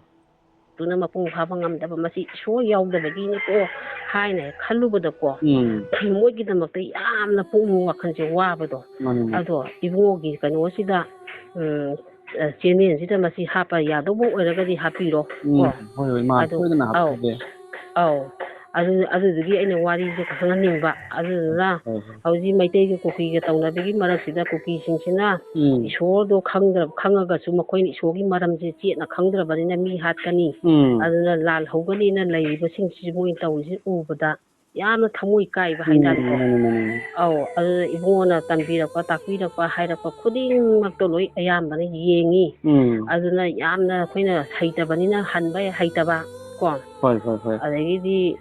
ꯑꯗꯨꯅ ꯃꯄꯨꯡ ꯐꯥꯕ ꯉꯝꯗꯕ, ꯃꯁꯤ ꯏꯁꯣꯔ ꯌꯥꯎꯗꯕꯒꯤꯅꯤꯀꯣ ꯍꯥꯏꯅ ꯍꯦꯛ ꯈꯜꯂꯨꯕꯗꯀꯣ, ꯎꯝ꯫ ꯃꯣꯏꯒꯤꯗꯃꯛꯇ ꯌꯥꯝꯅ ꯄꯨꯛꯅꯤꯡ ꯋꯥꯈꯜꯁꯦ ꯋꯥꯕꯗꯣ꯫ ꯃꯥꯅꯤ, ꯃꯥꯅꯤ꯫ ꯑꯗꯣ ꯏꯕꯨꯡꯉꯣꯒꯤ ꯀꯩꯅꯣꯁꯤꯗ, ꯎꯝ, ꯑ, channelꯁꯤꯗ ꯃꯁꯤ ꯍꯥꯞꯄ ꯌꯥꯗꯧꯕ ꯑꯣꯏꯔꯒꯗꯤ ꯍꯥꯞꯄꯤꯔꯣ, ꯎꯝ, ꯀꯣ꯫ ꯍꯣꯏ, ꯍꯣꯏ, ꯃꯥ ꯑꯗꯣ, ꯁꯣꯏꯗꯅ ꯑꯧ, ꯍꯥꯞꯆꯒꯦ꯫ ꯑꯧ꯫ ꯑꯗꯨ, ꯑꯗꯨꯗꯨꯒꯤ ꯑꯩꯅ ꯋꯥꯔꯤꯁꯦ ꯈꯪꯍꯟꯅꯤꯡꯕ꯫ ꯑꯗꯨꯗꯨꯅ ꯍꯣꯏ, ꯍꯣꯏ꯫ ꯍꯧꯖꯤꯛ ꯃꯩꯇꯩꯒ ꯀꯨꯀꯤꯒ ꯇꯧꯅꯕꯒꯤ ꯃꯔꯛꯁꯤꯗ ꯀꯨꯀꯤꯁꯤꯡꯁꯤꯅ ꯎꯝ꯫ ꯏꯁꯣꯔꯗꯣ ꯈꯪꯗ꯭ꯔ-, ꯈꯪꯉꯒꯁꯨ ꯃꯈꯣꯏꯅ ꯏꯁꯣꯔꯒꯤ ꯃꯔꯝꯁꯦ ꯆꯦꯠꯅ ꯈꯪꯗ꯭ꯔꯕꯅꯤꯅ ꯃꯤ ꯍꯥꯠꯀꯅꯤ꯫ ꯎꯝ꯫ ꯑꯗꯨꯅ ꯂꯥꯜ ꯍꯧꯒꯅꯤꯅ ꯂꯩꯔꯤꯕꯁꯤꯡꯁꯤ ꯃꯣꯏꯅ ꯇꯧꯔꯤꯁꯤ ꯎꯕꯗ ꯌꯥꯝꯅ ꯊꯃꯣꯏ ꯀꯥꯏꯕ ꯎꯝ, ꯍꯥꯏꯇꯥꯔꯦꯀꯣ꯫ ꯃꯥꯅꯤ, ꯃꯥꯅꯤ, ꯃꯥꯅꯤ꯫ ꯑꯧ, ꯑꯗꯨꯅ ꯏꯕꯨꯡꯉꯣꯅ ꯇꯝꯕꯤꯔꯛꯄ, ꯇꯥꯛꯄꯤꯔꯛꯄ, ꯍꯥꯏꯔꯛꯄ ꯈꯨꯗꯤꯡꯃꯛꯇꯣ ꯂꯣꯏ ꯑꯌꯥꯝꯕꯅ ꯌꯦꯡꯉꯤ꯫ ꯎꯝ꯫ ꯑꯗꯨꯅ ꯌꯥꯝꯅ ꯑꯩꯈꯣꯏꯅ ꯍꯩꯇꯕꯅꯤꯅ ꯍꯟꯕ ꯍꯩꯇꯕ ꯀꯣ꯫ ꯍꯣꯏ, ꯍꯣꯏ, ꯍꯣꯏ꯫ ꯑꯗꯒꯤꯗꯤ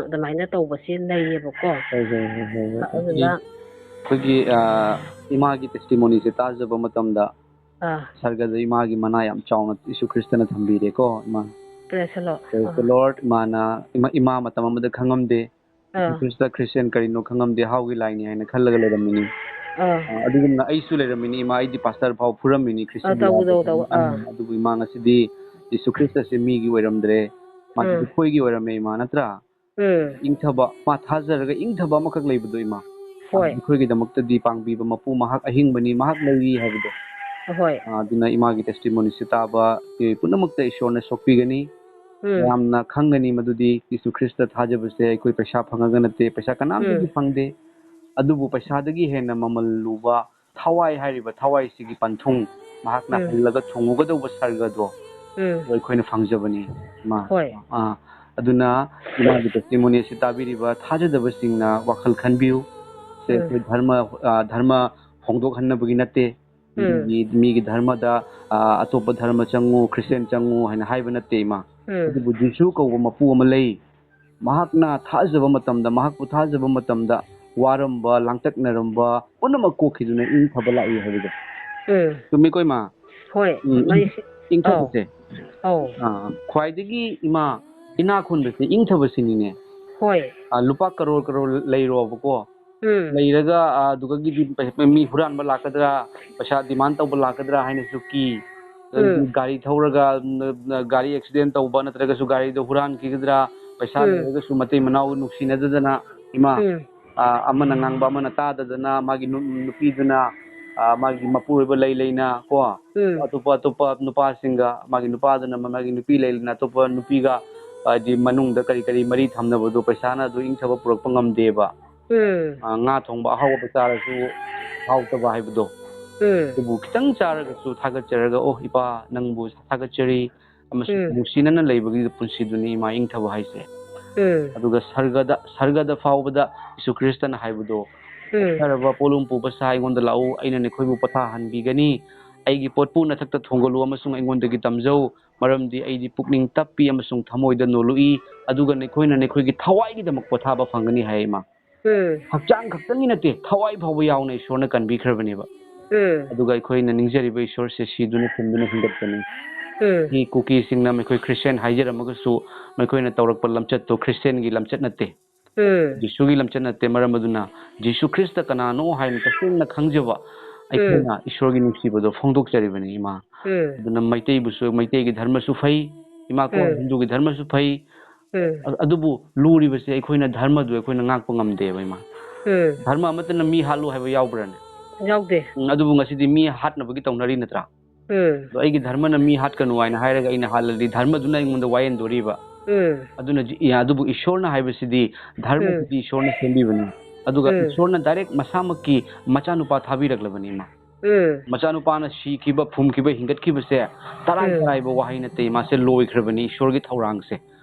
ꯑꯗꯨꯃꯥꯏꯅ ꯇꯧꯕꯁꯦ ꯂꯩꯌꯦꯕꯀꯣ꯫ ꯍꯣꯏ, ꯍꯣꯏ, ꯍꯣꯏ, ꯍꯣꯏ, ꯍꯣꯏ꯫ ꯑꯗꯨꯅ ꯑꯩꯈꯣꯏꯒꯤ, ꯑ, ꯏꯃꯥꯒꯤ testimonyꯁꯦ ꯇꯥꯖꯕ ꯃꯇꯝꯗ ꯑꯥ꯫ ꯁꯔꯒꯗ ꯏꯃꯥꯒꯤ ꯃꯅꯥ ꯌꯥꯝ ꯆꯥꯎꯅ ꯌꯤꯁꯨ ꯈ꯭ꯔꯤꯁꯇꯅ ꯊꯝꯕꯤꯔꯦꯀꯣ, ꯏꯃꯥ꯫ Praise the Lord꯫ Praise the ah. Lord꯫ ꯏꯃꯥꯅ, ꯏꯃꯥ, ꯏꯃꯥ ꯃꯇꯝ ꯑꯃꯗ ꯈꯪꯉꯝꯗꯦ꯫ ꯌꯤꯁꯨ ꯑꯥ꯫ ꯈ꯭ꯔꯤꯁꯇ Christian ꯀꯔꯤꯅꯣ ꯈꯪꯉꯝꯗꯦ, ꯍꯥꯎꯒꯤ ꯂꯥꯏꯅꯤ ꯍꯥꯏꯅ ꯈꯜꯂꯒ ꯂꯩꯔꯝꯃꯤꯅꯤ꯫ ꯑꯥ꯫ ꯑ, ꯑꯗꯨꯒꯨꯝꯅ ꯑꯩꯁꯨ ꯂꯩꯔꯝꯃꯤꯅꯤ, ꯏꯃꯥ, ꯑꯩꯗꯤ pastor ꯐꯥꯎ ꯐꯨꯔꯝꯃꯤꯅꯤ ꯑꯥ, Christian ꯇꯧ, ꯌꯥꯎꯕ ꯇꯧ, ꯇꯧ꯫ ꯈꯪꯉꯤ꯫ ꯑꯥ꯫ ꯑꯗꯨꯕꯨ ꯏꯃꯥ ꯉꯁꯤꯗꯤ ꯌꯤꯁꯨ ꯈ꯭ꯔꯤꯁꯇꯁꯦ ꯃꯤꯒꯤ ꯑꯣꯏꯔꯝꯗ꯭ꯔꯦ, ꯃꯥꯁꯦ ꯑꯥ꯫ ꯑꯩꯈꯣꯏꯒꯤ ꯑꯣꯏꯔꯝꯃꯦ, ꯏꯃꯥ, ꯅꯠꯇ꯭ꯔꯥ? ꯎꯝ꯫ ꯏꯪꯊꯕ, ꯃꯥ ꯊꯥꯖꯔꯒ ꯏꯪꯊꯕ ꯑꯃꯈꯛ ꯂꯩꯕꯗꯣ, ꯏꯃꯥ꯫ ꯍꯣꯏ꯫ ꯑꯩꯈꯣꯏꯒꯤꯗꯃꯛꯇꯗꯤ ꯄꯥꯡꯕꯤꯕ ꯃꯄꯨ ꯃꯍꯥꯛ ꯑꯍꯤꯡꯕꯅꯤ, ꯃꯍꯥꯛ ꯂꯩꯔꯤ ꯍꯥꯏꯕꯗꯣ꯫ ꯍꯣꯏ꯫ ꯑ, ꯑꯗꯨꯅ ꯏꯃꯥꯒꯤ testimonyꯁꯤ ꯇꯥꯕ ꯃꯤꯑꯣꯏ ꯄꯨꯝꯅꯃꯛꯇ ꯏꯁꯣꯔꯅ ꯁꯣꯛꯄꯤꯒꯅꯤ꯫ ꯎꯝ꯫ ꯃꯌꯥꯝꯅ ꯈꯪꯒꯅꯤ ꯃꯗꯨꯗꯤ ꯖꯤꯁꯨ ꯈ꯭ꯔꯤꯁꯇ ꯊꯥꯖꯕꯁꯦ ꯑꯩꯈꯣꯏ ꯄꯩꯁꯥ ꯐꯪꯉꯒ ꯅꯠꯇꯦ, ꯄꯩꯁꯥ ꯀꯅꯥꯝꯇꯒꯤ ꯎꯝ꯫ ꯐꯪꯗꯦ꯫ ꯑꯗꯨꯕꯨ ꯄꯩꯁꯥꯗꯒꯤ ꯍꯦꯟꯅ ꯃꯃꯜ ꯂꯨꯕ ꯊꯋꯥꯏ ꯍꯥꯏꯔꯤꯕ ꯊꯋꯥꯏꯁꯤꯒꯤ ꯄꯟꯊꯨꯡ, ꯃꯍꯥꯛꯅ ꯎꯝ꯫ ꯍꯜꯂꯒ ꯊꯨꯡꯉꯨꯒꯗꯧꯕ ꯁꯔꯒꯗꯣ, ꯎꯝ꯫ ꯑꯗꯣ ꯑꯩꯈꯣꯏꯅ ꯐꯪꯖꯕꯅꯤ, ꯏꯃꯥ꯫ ꯍꯣꯏ꯫ ꯑꯥ, ꯑꯗꯨꯅ ꯏꯃꯥꯒꯤ testimony ꯑꯁꯤ ꯇꯥꯕꯤꯔꯤꯕ ꯊꯥꯖꯗꯕꯁꯤꯡꯅ ꯋꯥꯈꯜ ꯈꯟꯕꯤꯌꯨ꯫ ꯁꯦ ꯎꯝ꯫ ꯑꯩꯈꯣꯏ ꯙꯔꯃ, ꯑꯥ, ꯙꯔꯃ ꯍꯣꯡꯗꯣꯛꯍꯟꯅꯕꯒꯤ ꯅꯠꯇꯦ꯫ ꯎꯝ꯫ ꯃꯤꯒꯤ, ꯃꯤꯒꯤ ꯙꯔꯃꯗ, ꯑꯥ, ꯑꯇꯣꯞꯄ ꯙꯔꯃ ꯆꯪꯉꯨ, ꯈ꯭ꯔꯤꯁꯇꯤꯌꯥꯟ ꯆꯪꯉꯨ ꯍꯥꯏꯅ ꯍꯥꯏꯕ ꯅꯠꯇꯦ, ꯏꯃꯥ꯫ ꯎꯝ꯫ ꯑꯗꯨꯕꯨ ꯖꯤꯁꯨ ꯀꯧꯕ ꯃꯄꯨ ꯑꯃ ꯂꯩ꯫ ꯃꯍꯥꯛꯅ ꯊꯥꯖꯕ ꯃꯇꯝꯗ, ꯃꯍꯥꯛꯄꯨ ꯊꯥꯖꯕ ꯃꯇꯝꯗ ꯋꯥꯔꯝꯕ, ꯂꯥꯡꯇꯛꯅꯔꯝꯕ ꯄꯨꯝꯅꯃꯛ ꯀꯣꯛꯈꯤꯗꯨꯅ ꯏꯪꯊꯕ ꯂꯥꯛꯏ ꯍꯥꯏꯕꯗꯣ꯫ ꯎꯝ꯫ ꯆꯨꯝꯃꯤꯀꯣ, ꯏꯃꯥ? ꯍꯣꯏ꯫ ꯎꯝ, ꯃꯩꯁꯤ-, ꯏꯪꯊꯕꯁꯦ꯫ ꯑꯧ꯫ ꯑꯥ, ꯈ꯭ꯋꯥꯏꯗꯒꯤ, ꯏꯃꯥ, ꯏꯅꯥꯛ ꯈꯨꯟꯕꯁꯦ ꯏꯪꯊꯕꯁꯤꯅꯤꯅꯦ꯫ ꯍꯣꯏ꯫ ꯑꯥ, ꯂꯨꯄꯥ ꯀꯔꯣꯔ ꯀꯔꯣꯔ ꯂꯩꯔꯣꯕꯀꯣ꯫ ꯎꯝ꯫ ꯂꯩꯔꯒ, ꯑꯥ, ꯑꯗꯨꯗꯒꯤꯗꯤ ꯄꯩ-, ꯃꯤ ꯍꯨꯔꯥꯟꯕ ꯂꯥꯛꯀꯗ꯭ꯔꯥ, ꯄꯩꯁꯥ demand ꯇꯧꯕ ꯂꯥꯛꯀꯗ꯭ꯔꯥ ꯍꯥꯏꯅꯁꯨ ꯀꯤ꯫ ꯑꯗꯒꯤ ꯎꯝ꯫ ꯒꯥꯔꯤ ꯊꯧꯔꯒ, ꯎꯝ, ꯒꯥꯔꯤ accident ꯇꯧꯕ ꯅꯠꯇ꯭ꯔꯒꯁꯨ ꯒꯥꯔꯤꯗꯣ ꯍꯨꯔꯥꯟꯈꯤꯒꯗ꯭ꯔꯥ, ꯄꯩꯁꯥ ꯎꯝ꯫ ꯂꯩꯔꯒꯁꯨ ꯃꯇꯩ ꯃꯅꯥꯎ ꯅꯨꯡꯁꯤꯅꯗꯗꯅ, ꯏꯃꯥ, ꯎꯝ꯫ ꯑꯥ, ꯑꯃꯅ ꯉꯥꯡꯕ ꯑꯃꯅ ꯇꯥꯗꯗꯅ, ꯃꯥꯒꯤ ꯅꯨ-, ꯅꯨꯄꯤꯗꯨꯅ, ꯑꯥ, ꯃꯥꯒꯤ ꯃꯄꯨꯔꯣꯏꯕ ꯂꯩ ꯂꯩꯅ ꯀꯣ, ꯎꯝ꯫ ꯑꯇꯣꯞꯄ, ꯑꯇꯣꯞꯄ ꯅꯨꯄꯥꯁꯤꯡꯒ, ꯃꯥꯒꯤ ꯅꯨꯄꯥꯗꯨꯅ ꯃꯥꯒꯤ ꯅꯨꯄꯤ ꯂꯩ ꯂꯩꯅ ꯑꯇꯣꯞꯄ ꯅꯨꯄꯤꯒ, ꯍꯥꯏꯗꯤ ꯃꯅꯨꯡꯗ ꯀꯔꯤ ꯀꯔꯤ ꯃꯔꯤ ꯊꯝꯅꯕꯗꯣ ꯄꯩꯁꯥꯅ ꯑꯗꯨ ꯏꯪꯊꯕ ꯄꯨꯔꯛꯄ ꯉꯝꯗꯦꯕ꯫ ꯎꯝ꯫ ꯑꯥ, ꯉꯥ ꯊꯣꯡꯕ ꯑꯍꯥꯎꯕ ꯆꯥꯔꯁꯨ ꯍꯥꯎꯇꯕ ꯍꯥꯏꯕꯗꯣ꯫ ꯎꯝ꯫ ꯑꯗꯨꯕꯨ ꯈꯤꯇꯪ ꯆꯥꯔꯒꯁꯨ ꯊꯥꯒꯠꯆꯔꯒ, "ꯑꯣ, ꯏꯄꯥ, ꯅꯪꯕꯨ ꯊꯥꯒꯠꯆꯔꯤ ꯑꯃꯁꯨꯡ ꯎꯝ꯫ ꯅꯨꯡꯁꯤꯅꯅ ꯂꯩꯕꯒꯤ ꯄꯨꯟꯁꯤꯗꯨꯅꯤ ꯏꯃꯥ ꯏꯪꯊꯕ ꯍꯥꯏꯁꯦ"꯫ ꯎꯝ꯫ ꯑꯗꯨꯒ ꯁꯔꯒꯗ, ꯁꯔꯒꯗ ꯐꯥꯎꯕꯗ ꯖꯤꯁꯨ ꯈ꯭ꯔꯤꯁꯇꯅ ꯍꯥꯏꯕꯗꯣ, ꯎꯝ꯫ "ꯆꯠꯊꯔꯕ ꯄꯣꯠꯂꯨꯝ ꯄꯨꯕ ꯁꯥ ꯑꯩꯉꯣꯟꯗ ꯂꯥꯛꯎ, ꯑꯩꯅ ꯅꯈꯣꯏꯕꯨ ꯄꯣꯊꯥꯍꯟꯕꯤꯒꯅꯤ꯫ ꯑꯩꯒꯤ ꯄꯣꯠꯄꯨ ꯅꯊꯛꯇ ꯊꯣꯡꯒꯠꯂꯨ ꯑꯃꯁꯨꯡ ꯑꯩꯉꯣꯟꯗꯒꯤ ꯇꯝꯖꯧ, ꯃꯔꯝꯗꯤ ꯑꯩꯗꯤ ꯄꯨꯛꯅꯤꯡ ꯇꯞꯄꯤ ꯑꯃꯁꯨꯡ ꯊꯃꯣꯏꯗ ꯅꯣꯜꯂꯨꯛꯏ, ꯑꯗꯨꯒ ꯅꯈꯣꯏꯅ ꯅꯈꯣꯏꯒꯤ ꯊꯋꯥꯏꯒꯤꯗꯃꯛ ꯄꯣꯊꯥꯕ ꯐꯪꯒꯅꯤ" ꯍꯥꯏ ꯏꯃꯥ꯫ ꯎꯝ꯫ ꯍꯛꯆꯥꯡ ꯈꯛꯇꯪꯒꯤ ꯅꯠꯇꯦ, ꯊꯋꯥꯏ ꯐꯥꯎꯕ ꯌꯥꯎꯅ ꯏꯁꯣꯔꯅ ꯀꯟꯕꯤꯈ꯭ꯔꯕꯅꯦꯕ꯫ ꯎꯝ꯫ ꯑꯗꯨꯒ ꯑꯩꯈꯣꯏꯅ ꯅꯤꯡꯖꯔꯤꯕ ꯏꯁꯣꯔꯁꯦ ꯁꯤꯗꯨꯅ ꯊꯤꯟꯗꯨꯅ ꯍꯤꯡꯒꯠꯄꯅꯤ꯫ ꯎꯝ꯫ ꯁꯤ ꯀꯨꯀꯤꯁꯤꯡꯅ ꯃꯈꯣꯏ ꯈ꯭ꯔꯤꯁꯇꯤꯌꯥꯟ ꯍꯥꯏꯖꯔꯝꯃꯒꯁꯨ ꯃꯈꯣꯏꯅ ꯇꯧꯔꯛꯄ ꯂꯝꯆꯠꯇꯣ ꯈ꯭ꯔꯤꯁꯇꯤꯌꯥꯟꯒꯤ ꯂꯝꯆꯠ ꯅꯠꯇꯦ꯫ ꯎꯝ꯫ ꯖꯤꯁꯨꯒꯤ ꯂꯝꯆꯠ ꯅꯠꯇꯦ꯫ ꯃꯔꯝ ꯑꯗꯨꯅ ꯖꯤꯁꯨ ꯈ꯭ꯔꯤꯁꯇ ꯀꯅꯥꯅꯣ ꯍꯥꯏꯅ ꯇꯁꯦꯡꯅ ꯈꯪꯖꯕ ꯑꯩꯈꯣꯏꯅ ꯏꯁꯣꯔꯒꯤ ꯅꯨꯡꯁꯤꯕꯗꯣ ꯐꯣꯡꯗꯣꯛꯆꯔꯤꯕꯅꯤ, ꯏꯃꯥ꯫ ꯎꯝ꯫ ꯑꯗꯨꯅ ꯃꯩꯇꯩꯕꯨꯁꯨ, ꯃꯩꯇꯩꯒꯤ ꯙꯔꯃꯁꯨ ꯐꯩ, ꯏꯃꯥ ꯀꯣ, ꯎꯝ꯫ ꯍꯤꯟꯗꯨꯒꯤ ꯙꯔꯃꯁꯨ ꯐꯩ, ꯎꯝ꯫ ꯑ-, ꯑꯗꯨꯕꯨ ꯂꯨꯔꯤꯕꯁꯦ ꯑꯩꯈꯣꯏꯅ ꯙꯔꯃꯗꯨ ꯑꯩꯈꯣꯏꯅ ꯉꯥꯛꯄ ꯉꯝꯗꯦꯕ, ꯏꯃꯥ꯫ ꯎꯝ꯫ ꯙꯔꯃ ꯑꯃꯠꯇꯅ ꯃꯤ ꯍꯥꯠꯂꯨ ꯍꯥꯏꯕ ꯌꯥꯎꯕ꯭ꯔꯥꯅꯦ? ꯌꯥꯎꯗꯦ꯫ ꯎꯝ, ꯑꯗꯨꯕꯨ ꯉꯁꯤꯗꯤ ꯃꯤ ꯍꯥꯠꯅꯕꯒꯤ ꯇꯧꯅꯔꯤ ꯅꯠꯇ꯭ꯔꯥ? ꯎꯝ꯫ ꯑꯗꯣ ꯑꯩꯒꯤ ꯙꯔꯃꯅ ꯃꯤ ꯍꯥꯠꯀꯅꯨ ꯍꯥꯏꯅ ꯍꯥꯏꯔꯒ ꯑꯩꯅ ꯍꯥꯠꯂꯗꯤ ꯙꯔꯃꯗꯨꯅ ꯑꯩꯉꯣꯟꯗ ꯋꯥꯌꯦꯟꯗꯣꯔꯤꯕ꯫ ꯎꯝ꯫ ꯑꯗꯨꯅ ꯖꯤ-, ꯏ-, ꯑꯗꯨꯕꯨ ꯏꯁꯣꯔꯅ ꯍꯥꯏꯕꯁꯤꯗꯤ, ꯎꯝ꯫ ꯙꯔꯃꯁꯤꯗꯤ ꯏꯁꯣꯔꯅ ꯁꯦꯝꯕꯤꯕꯅꯤ꯫ ꯑꯗꯨꯒ ꯎꯝ꯫ ꯏꯁꯣꯔꯅ direct ꯃꯁꯥꯃꯛꯀꯤ ꯃꯆꯥꯅꯨꯄꯥ ꯊꯥꯕꯤꯔꯛꯂꯕꯅꯤ, ꯏꯃꯥ꯫ ꯎꯝ꯫ ꯃꯆꯥꯅꯨꯄꯥꯅ ꯁꯤꯈꯤꯕ, ꯐꯨꯝꯈꯤꯕ, ꯍꯤꯡꯒꯠꯈꯤꯕꯁꯦ ꯇꯔꯥꯏ ꯎꯝ꯫ ꯇꯔꯥꯏꯕ ꯋꯥꯍꯩ ꯅꯠꯇꯦ, ꯃꯥꯁꯦ ꯂꯣꯏꯈ꯭ꯔꯕꯅꯤ ꯏꯁꯣꯔꯒꯤ ꯊꯧꯔꯥꯡꯁꯦ꯫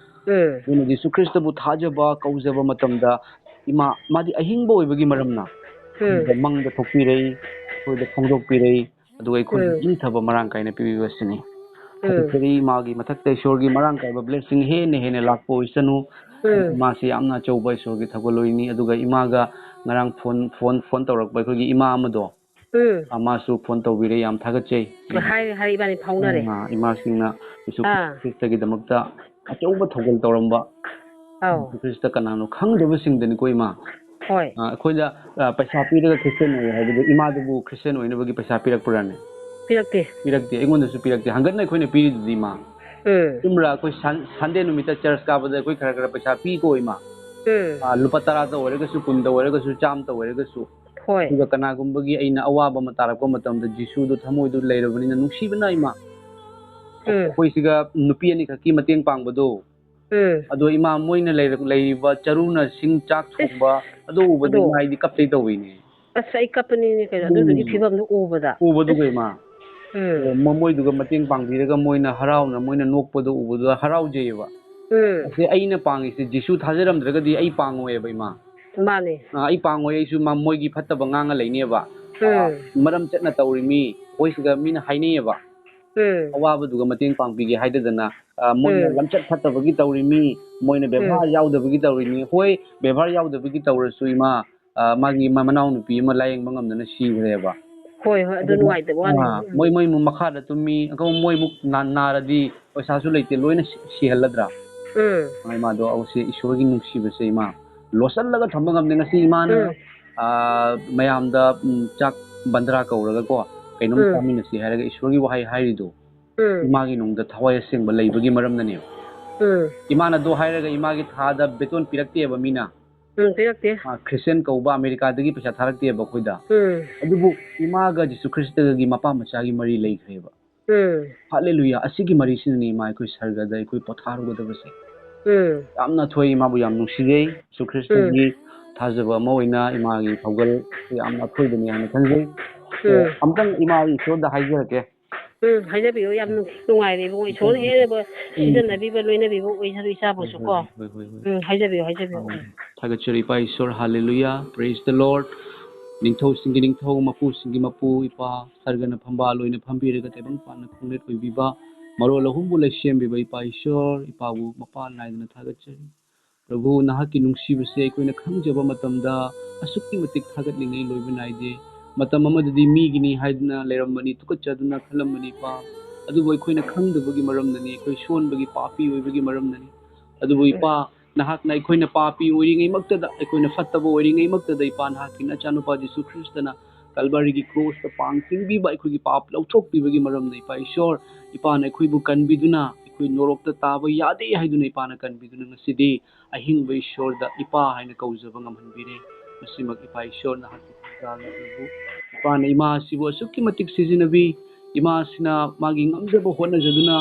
ꯎꯝ꯫ ꯑꯗꯨꯅ ꯖꯤꯁꯨ ꯈ꯭ꯔꯤꯁꯇꯕꯨ ꯊꯥꯖꯕ, ꯀꯧꯖꯕ ꯃꯇꯝꯗ ꯏꯃꯥ, ꯃꯥꯗꯤ ꯑꯍꯤꯡꯕ ꯑꯣꯏꯕꯒꯤ ꯃꯔꯝꯅ ꯎꯝ꯫ ꯑꯩꯈꯣꯏꯗ ꯃꯪꯗ ꯊꯣꯛꯄꯤꯔꯛꯏ, ꯑꯩꯈꯣꯏꯗ ꯐꯣꯡꯗꯣꯛꯄꯤꯔꯛꯏ, ꯑꯗꯨꯒ ꯑꯩꯈꯣꯏꯒꯤ ꯎꯝ꯫ ꯏꯪꯊꯕ ꯃꯔꯥꯡ ꯀꯥꯏꯅ ꯄꯤꯕꯤꯕ ꯑꯁꯤꯅꯤ꯫ ꯎꯝ꯫ ꯊꯥꯒꯠꯆꯔꯤ, ꯃꯥꯒꯤ ꯃꯊꯛꯇ ꯏꯁꯣꯔꯒꯤ ꯃꯔꯥꯡ ꯀꯥꯏꯕ blessing ꯍꯦꯟꯅ ꯍꯦꯟꯅ ꯂꯥꯛꯄ ꯑꯣꯏꯁꯅꯨ꯫ ꯎꯝ꯫ ꯃꯥꯁꯤ ꯌꯥꯝꯅ ꯑꯆꯧꯕ ꯏꯁꯣꯔꯒꯤ ꯊꯧꯒꯜꯂꯣꯏꯅꯤ꯫ ꯑꯗꯨꯒ ꯏꯃꯥꯒ ꯉꯔꯥꯡ phone, phone, phone ꯇꯧꯔꯛꯄ ꯑꯩꯈꯣꯏꯒꯤ ꯏꯃꯥ ꯑꯃꯗꯣ, ꯎꯝ꯫ ꯑ, ꯃꯥꯁꯨ phone ꯇꯧꯕꯤꯔꯦ, ꯌꯥꯝ ꯊꯥꯒꯠꯆꯩ꯫ ꯍꯥꯏꯔꯦ, ꯍꯥꯏꯔꯦ, ꯏꯕꯥꯅꯤ ꯐꯥꯎꯅꯔꯦ꯫ ꯑ, ꯏꯃꯥꯁꯤꯡꯅ ꯖꯤꯁꯨ ꯑꯥ꯫ ꯈ꯭ꯔꯤꯁꯇꯒꯤꯗꯃꯛꯇ ꯑꯆꯧꯕ ꯊꯧꯒꯜ ꯇꯧꯔꯝꯕ꯫ ꯑꯧ꯫ ꯖꯤꯁꯨ ꯈ꯭ꯔꯤꯁꯇ ꯀꯅꯥꯅꯣ ꯈꯪꯗꯕꯁꯤꯡꯗꯅꯤꯀꯣ, ꯏꯃꯥ꯫ ꯍꯣꯏ꯫ ꯑ, ꯑꯩꯈꯣꯏꯗ, ꯑ, ꯄꯩꯁꯥ ꯄꯤꯔꯒ ꯈ꯭ꯔꯤꯁꯇꯤꯌꯟ ꯑꯣꯏꯌꯦ ꯍꯥꯏꯕꯗꯨ ꯏꯃꯥꯗꯨꯕꯨ ꯈ꯭ꯔꯤꯁꯇꯤꯌꯟ ꯑꯣꯏꯅꯕꯒꯤ ꯄꯩꯁꯥ ꯄꯤꯔꯛꯄ꯭ꯔꯥꯅꯦ? ꯄꯤꯔꯛꯇꯦ꯫ ꯄꯤꯔꯛꯇꯦ, ꯑꯩꯉꯣꯟꯗꯁꯨ ꯄꯤꯔꯛꯇꯦ꯫ ꯍꯟꯒꯠꯅ ꯑꯩꯈꯣꯏꯅ ꯄꯤꯔꯤꯗꯨꯗꯤ, ꯏꯃꯥ꯫ ꯎꯝ꯫ ꯆꯨꯝꯕ꯭ꯔꯥ? ꯑꯩꯈꯣꯏ ꯁꯟ-, Sunday ꯅꯨꯃꯤꯠꯇ church ꯀꯥꯕꯗ ꯑꯩꯈꯣꯏ ꯈꯔ ꯈꯔ ꯄꯩꯁꯥ ꯄꯤꯀꯣ, ꯏꯃꯥ꯫ ꯎꯝ꯫ ꯑ, ꯂꯨꯄꯥ ꯇꯔꯥꯇ ꯑꯣꯏꯔꯒꯁꯨ, ꯀꯨꯟꯇ ꯑꯣꯏꯔꯒꯁꯨ, ꯆꯥꯝꯃꯇ ꯑꯣꯏꯔꯒꯁꯨ꯫ ꯍꯣꯏ꯫ ꯑꯗꯨꯒ ꯀꯅꯥꯒꯨꯝꯕꯒꯤ ꯑꯩꯅ ꯑꯋꯥꯕ ꯑꯃ ꯇꯥꯔꯛꯄ ꯃꯇꯝꯗ ꯖꯤꯁꯨꯗꯣ ꯊꯃꯣꯏꯗꯣ ꯂꯩꯔꯕꯅꯤꯅ ꯅꯨꯡꯁꯤꯕꯅ, ꯏꯃꯥ꯫ ꯎꯝ꯫ ꯑꯩꯈꯣꯏꯁꯤꯒ ꯅꯨꯄꯤ ꯑꯅꯤꯈꯛꯀꯤ ꯃꯇꯦꯡ ꯄꯥꯡꯕꯗꯣ, ꯎꯝ꯫ ꯑꯗꯣ ꯏꯃꯥ, ꯃꯣꯏꯅ ꯂꯩꯔ-, ꯂꯩꯔꯤꯕ ꯆꯔꯨꯅ ꯁꯤꯡ ꯆꯥꯛ ꯏꯁ, ꯊꯣꯡꯕ, ꯑꯗꯨ ꯎꯕꯗ ꯑꯗꯣ꯫ ꯏꯃꯥ ꯑꯩꯗꯤ ꯀꯞꯇꯣꯏ ꯇꯧꯋꯤꯅꯦ꯫ ꯑꯁ, ꯑꯩ ꯀꯞꯄꯅꯤꯅꯦ ꯀꯩꯅꯣ, ꯑꯗꯨꯗꯨꯒꯤ ꯎꯝ꯫ ꯐꯤꯕꯝꯗꯨ ꯎꯕꯗ꯫ ꯎꯕꯗꯨꯒ, ꯑꯁ꯫ ꯏꯃꯥ꯫ ꯎꯝ꯫ ꯑꯗꯣ ꯃ-, ꯃꯣꯏꯗꯨꯒ ꯃꯇꯦꯡ ꯄꯥꯡꯕꯤꯔꯒ ꯃꯣꯏꯅ ꯍꯔꯥꯎꯅ, ꯃꯣꯏꯅ ꯅꯣꯛꯄꯗꯣ ꯎꯕꯗꯨꯗ ꯍꯔꯥꯎꯖꯩꯌꯦꯕ꯫ ꯎꯝ꯫ ꯑꯁꯤ ꯑꯩꯅ ꯄꯥꯡꯉꯤꯁꯦ ꯖꯤꯁꯨ ꯊꯥꯖꯔꯝꯗ꯭ꯔꯒꯗꯤ ꯑꯩ ꯄꯥꯡꯉꯣꯏꯌꯦꯕ, ꯏꯃꯥ꯫ ꯃꯥꯅꯦ꯫ ꯑ, ꯑꯩ ꯄꯥꯡꯉꯣꯏ, ꯑꯩꯁꯨ ꯃ-, ꯃꯣꯏꯒꯤ ꯐꯠꯇꯕ ꯉꯥꯡꯉ ꯂꯩꯅꯦꯕ꯫ ꯑ, ꯎꯝ꯫ ꯃꯔꯝ ꯆꯠꯅ ꯇꯧꯔꯤꯃꯤ, ꯑꯩꯈꯣꯏ ꯁꯤꯗ ꯃꯤꯅ ꯍꯥꯏꯅꯩꯌꯦꯕ꯫ ꯎꯝ꯫ ꯑꯋꯥꯕꯗꯨꯒ ꯃꯇꯦꯡ ꯄꯥꯡꯕꯤꯒꯦ ꯍꯥꯏꯗꯗꯅ, ꯑ, ꯃꯣꯏꯅ ꯎꯝ꯫ ꯂꯝꯆꯠ ꯐꯠꯇꯕꯒꯤ ꯇꯧꯔꯤꯃꯤ, ꯃꯣꯏꯅ ꯎꯝ꯫ ꯕꯦꯕꯥꯔ ꯌꯥꯎꯗꯕꯒꯤ ꯇꯧꯔꯤꯅꯤ꯫ ꯍꯣꯏ, ꯕꯦꯕꯥꯔ ꯌꯥꯎꯗꯕꯒꯤ ꯇꯧꯔꯁꯨ, ꯏꯃꯥ, ꯑ, ꯃꯥꯒꯤ ꯃ-, ꯃꯅꯥꯎꯅꯨꯄꯤ ꯑꯃ ꯂꯥꯌꯦꯡꯕ ꯉꯝꯗꯅ ꯁꯤꯈ꯭ꯔꯦꯕ꯫ ꯍꯣꯏ, ꯍꯣꯏ, ꯑꯗꯨ ꯑꯗꯨꯅ, ꯅꯨꯡꯉꯥꯏꯇꯕ ꯋꯥꯅꯤ꯫ ꯑ, ꯎꯝ꯫ ꯃꯣꯏ, ꯃꯣꯏ ꯃꯨ-, ꯃꯈꯥꯗ ꯇꯨꯝꯃꯤ, ꯑꯗꯨꯒ ꯃꯣꯏꯃꯨꯛ ꯅꯥ-, ꯅꯥꯔꯗꯤ ꯄꯩꯁꯥꯁꯨ ꯂꯩꯇꯦ, ꯂꯣꯏꯅ ꯁꯤ-, ꯁꯤꯍꯜꯂꯗ꯭ꯔꯥ? ꯎꯝ꯫ ꯑ, ꯏꯃꯥꯗꯣ ꯑꯁꯤ ꯏꯁꯣꯔꯒꯤ ꯅꯨꯡꯁꯤꯕꯁꯦ, ꯏꯃꯥ, ꯂꯣꯠꯁꯤꯜꯂꯒ ꯊꯝꯕ ꯉꯝꯗꯦ꯫ ꯉꯁꯤ ꯏꯃꯥꯅ, ꯎꯝ꯫ ꯑ, ꯃꯌꯥꯝꯗ, ꯎꯝ, ꯆꯥꯛ ꯕꯟꯗ꯭ꯔꯥ ꯀꯧꯔꯒꯀꯣ, ꯀꯩꯅꯣꯝ ꯎꯝ꯫ ꯆꯥꯃꯤꯟꯅꯁꯤ ꯍꯥꯏꯔꯒ ꯏꯁꯣꯔꯒꯤ ꯋꯥꯍꯩ ꯍꯥꯏꯔꯤꯗꯣ, ꯎꯝ꯫ ꯏꯃꯥꯒꯤ ꯅꯨꯡꯗ ꯊꯋꯥꯏ ꯑꯁꯦꯡꯕ ꯂꯩꯕꯒꯤ ꯃꯔꯝꯅꯅꯦꯕ꯫ ꯎꯝ ꯏꯃꯥꯅ ꯑꯗꯨ ꯍꯥꯏꯔꯒ ꯏꯃꯥꯒꯤ ꯊꯥꯗ ꯕꯦꯇꯣꯟ ꯄꯤꯔꯛꯇꯦꯕ ꯃꯤꯅ꯫ ꯎꯝ ꯄꯤꯔꯛꯇꯦ ꯈ꯭ꯔꯤꯁꯇꯤꯌꯥꯟ ꯀꯧꯕ ꯑꯃꯦꯔꯤꯀꯥꯗꯒꯤ ꯄꯩꯁꯥ ꯊꯥꯔꯛꯇꯦꯕ ꯑꯩꯈꯣꯏꯗ꯫ ꯎꯝ ꯑꯗꯨꯕꯨ ꯏꯃꯥꯒ ꯖꯤꯁꯨ ꯈ꯭ꯔꯤꯁꯇꯒꯤ ꯃꯄꯥ ꯃꯆꯥꯒꯤ ꯃꯔꯤ ꯂꯩꯈ꯭ꯔꯦꯕ꯫ ꯎꯝ ꯍꯥꯂꯦꯂꯨꯌꯥ! ꯑꯁꯤꯒꯤ ꯃꯔꯤꯁꯤꯅꯅꯤ ꯏꯃꯥ ꯑꯩꯈꯣꯏ ꯁꯔꯒꯗ ꯑꯩꯈꯣꯏ ꯄꯣꯊꯥꯔꯨꯒꯗꯕꯁꯦ꯫ ꯎꯝ ꯌꯥꯝꯅ ꯊꯣꯏ ꯏꯃꯥꯕꯨ ꯌꯥꯝ ꯅꯨꯡꯁꯤꯖꯩ꯫ ꯖꯤꯁꯨ ꯈ꯭ꯔꯤꯁꯇꯒꯤ ꯊꯥꯖꯕ ꯑꯃ ꯑꯣꯏꯅ ꯏꯃꯥꯒꯤ ꯊꯧꯒꯜ ꯌꯥꯝꯅ ꯑꯊꯣꯏꯕꯅꯤ ꯍꯥꯏꯅ ꯈꯟꯖꯩ꯫ ꯎꯝ ꯑꯝꯇꯪ ꯏꯃꯥ ꯏꯁꯣꯔꯗ ꯍꯥꯏꯖꯔꯛꯀꯦ꯫ ꯎꯝ ꯍꯥꯏꯖꯕꯤꯌꯨ꯫ ꯌꯥꯝ ꯅꯨꯡ- ꯅꯨꯡꯉꯥꯏꯔꯦ ꯏꯕꯨꯡꯉꯣ꯫ ꯏꯁꯣꯔꯅ ꯍꯦꯟꯅ ꯁꯤꯖꯤꯟꯅꯕꯤꯕ, ꯂꯣꯏꯅꯕꯤꯕ ꯑꯣꯏꯖꯔꯨ ꯏꯆꯥꯕꯨꯁꯨ ꯀꯣ꯫ ꯍꯣꯏ ꯍꯣꯏ ꯍꯣꯏ ꯎꯝ ꯍꯥꯏꯖꯕꯤꯌꯨ ꯍꯥꯏꯖꯕꯤꯌꯨ꯫ ꯊꯥꯒꯠꯆꯔꯤ ꯏꯄꯥ ꯏꯁꯣꯔ꯫ ꯍꯥꯂꯦꯂꯨꯌꯥ! Praise the Lord! ꯅꯤꯡꯊꯧꯁꯤꯡꯒꯤ ꯅꯤꯡꯊꯧ, ꯃꯄꯨꯁꯤꯡꯒꯤ ꯃꯄꯨ, ꯏꯄꯥ ꯁꯔꯒꯅ ꯐꯝꯕꯥꯜ ꯑꯣꯏꯅ ꯐꯝꯕꯤꯔꯒ ꯇꯥꯏꯕꯪ ꯄꯥꯟꯅ ꯈꯣꯡꯅꯦꯠ ꯑꯣꯏꯕꯤꯕ, ꯃꯔꯣꯜ ꯑꯍꯨꯝꯕꯨ ꯂꯩꯁꯦꯝꯕꯤꯕ ꯏꯄꯥ ꯏꯁꯣꯔ, ꯏꯄꯥꯕꯨ ꯃꯄꯥ ꯅꯥꯏꯗꯅ ꯊꯥꯒꯠꯆꯔꯤ꯫ ꯄ꯭ꯔꯚꯨ, ꯅꯍꯥꯛꯀꯤ ꯅꯨꯡꯁꯤꯕꯁꯦ ꯑꯩꯈꯣꯏꯅ ꯈꯪꯖꯕ ꯃꯇꯝꯗ ꯑꯁꯨꯛꯀꯤ ꯃꯇꯤꯛ ꯊꯥꯒꯠꯂꯤꯉꯩ ꯂꯣꯏꯕ ꯅꯥꯏꯗꯦ꯫ ꯃꯇꯝ ꯑꯃꯗꯗꯤ ꯃꯤꯒꯤꯅꯤ ꯍꯥꯏꯗꯨꯅ ꯂꯩꯔꯝꯕꯅꯤ, ꯇꯨꯀꯠꯆꯗꯨꯅ ꯈꯜꯂꯝꯕꯅꯤ ꯏꯄꯥ꯫ ꯑꯗꯨꯕꯨ ꯑꯩꯈꯣꯏꯅ ꯈꯪꯗꯕꯒꯤ ꯃꯔꯝꯅꯅꯤ, ꯑꯩꯈꯣꯏ ꯁꯣꯟꯕꯒꯤ, ꯄꯥꯄꯤ ꯑꯣꯏꯕꯒꯤ ꯃꯔꯝꯅꯅꯤ꯫ ꯑꯗꯨꯕꯨ ꯏꯄꯥ, ꯅꯍꯥꯛꯅ ꯑꯩꯈꯣꯏꯅ ꯄꯥꯄꯤ ꯑꯣꯏꯔꯤꯉꯩꯃꯛꯇꯗ, ꯑꯩꯈꯣꯏꯅ ꯐꯠꯇꯕ ꯑꯣꯏꯔꯤꯉꯩꯃꯛꯇꯗ ꯏꯄꯥ, ꯅꯍꯥꯛꯀꯤ ꯅꯆꯥꯅꯨꯄꯥ ꯖꯤꯁꯨ ꯈ꯭ꯔꯤꯁꯇꯅ ꯀꯜꯕꯥꯔꯤꯒꯤ ꯀ꯭ꯔꯣꯁꯇ ꯄꯥꯡ ꯆꯤꯡꯕꯤꯕ, ꯑꯩꯈꯣꯏꯒꯤ ꯄꯥꯞ ꯂꯧꯊꯣꯛꯄꯤꯕꯒꯤ ꯃꯔꯝꯅ ꯏꯄꯥ ꯏꯁꯣꯔ, ꯏꯄꯥꯅ ꯑꯩꯈꯣꯏꯕꯨ ꯀꯟꯕꯤꯗꯨꯅ, ꯑꯩꯈꯣꯏ ꯅꯣꯔꯣꯛꯇ ꯇꯥꯕ ꯌꯥꯗꯦ ꯍꯥꯏꯗꯨꯅ ꯏꯄꯥꯅ ꯀꯟꯕꯤꯗꯨꯅ ꯉꯁꯤꯗꯤ ꯑꯍꯤꯡꯕ ꯏꯁꯣꯔꯗ ꯏꯄꯥ ꯍꯥꯏꯅ ꯀꯧꯖꯕ ꯉꯝꯍꯟꯕꯤꯔꯦ꯫ ꯃꯁꯤꯃꯛ ꯏꯄꯥ ꯏꯁꯣꯔ ꯅꯍꯥꯛꯀꯤ ꯊꯧꯖꯥꯜꯅ ꯑꯣꯏꯕꯨ꯫ ꯏꯄꯥꯅ ꯏꯃꯥ ꯑꯁꯤꯕꯨ ꯑꯁꯨꯛꯀꯤ ꯃꯇꯤꯛ ꯁꯤꯖꯤꯟꯅꯕꯤ꯫ ꯏꯃꯥꯁꯤꯅ ꯃꯥꯒꯤ ꯉꯝꯖꯕ ꯍꯣꯠꯅꯖꯗꯨꯅ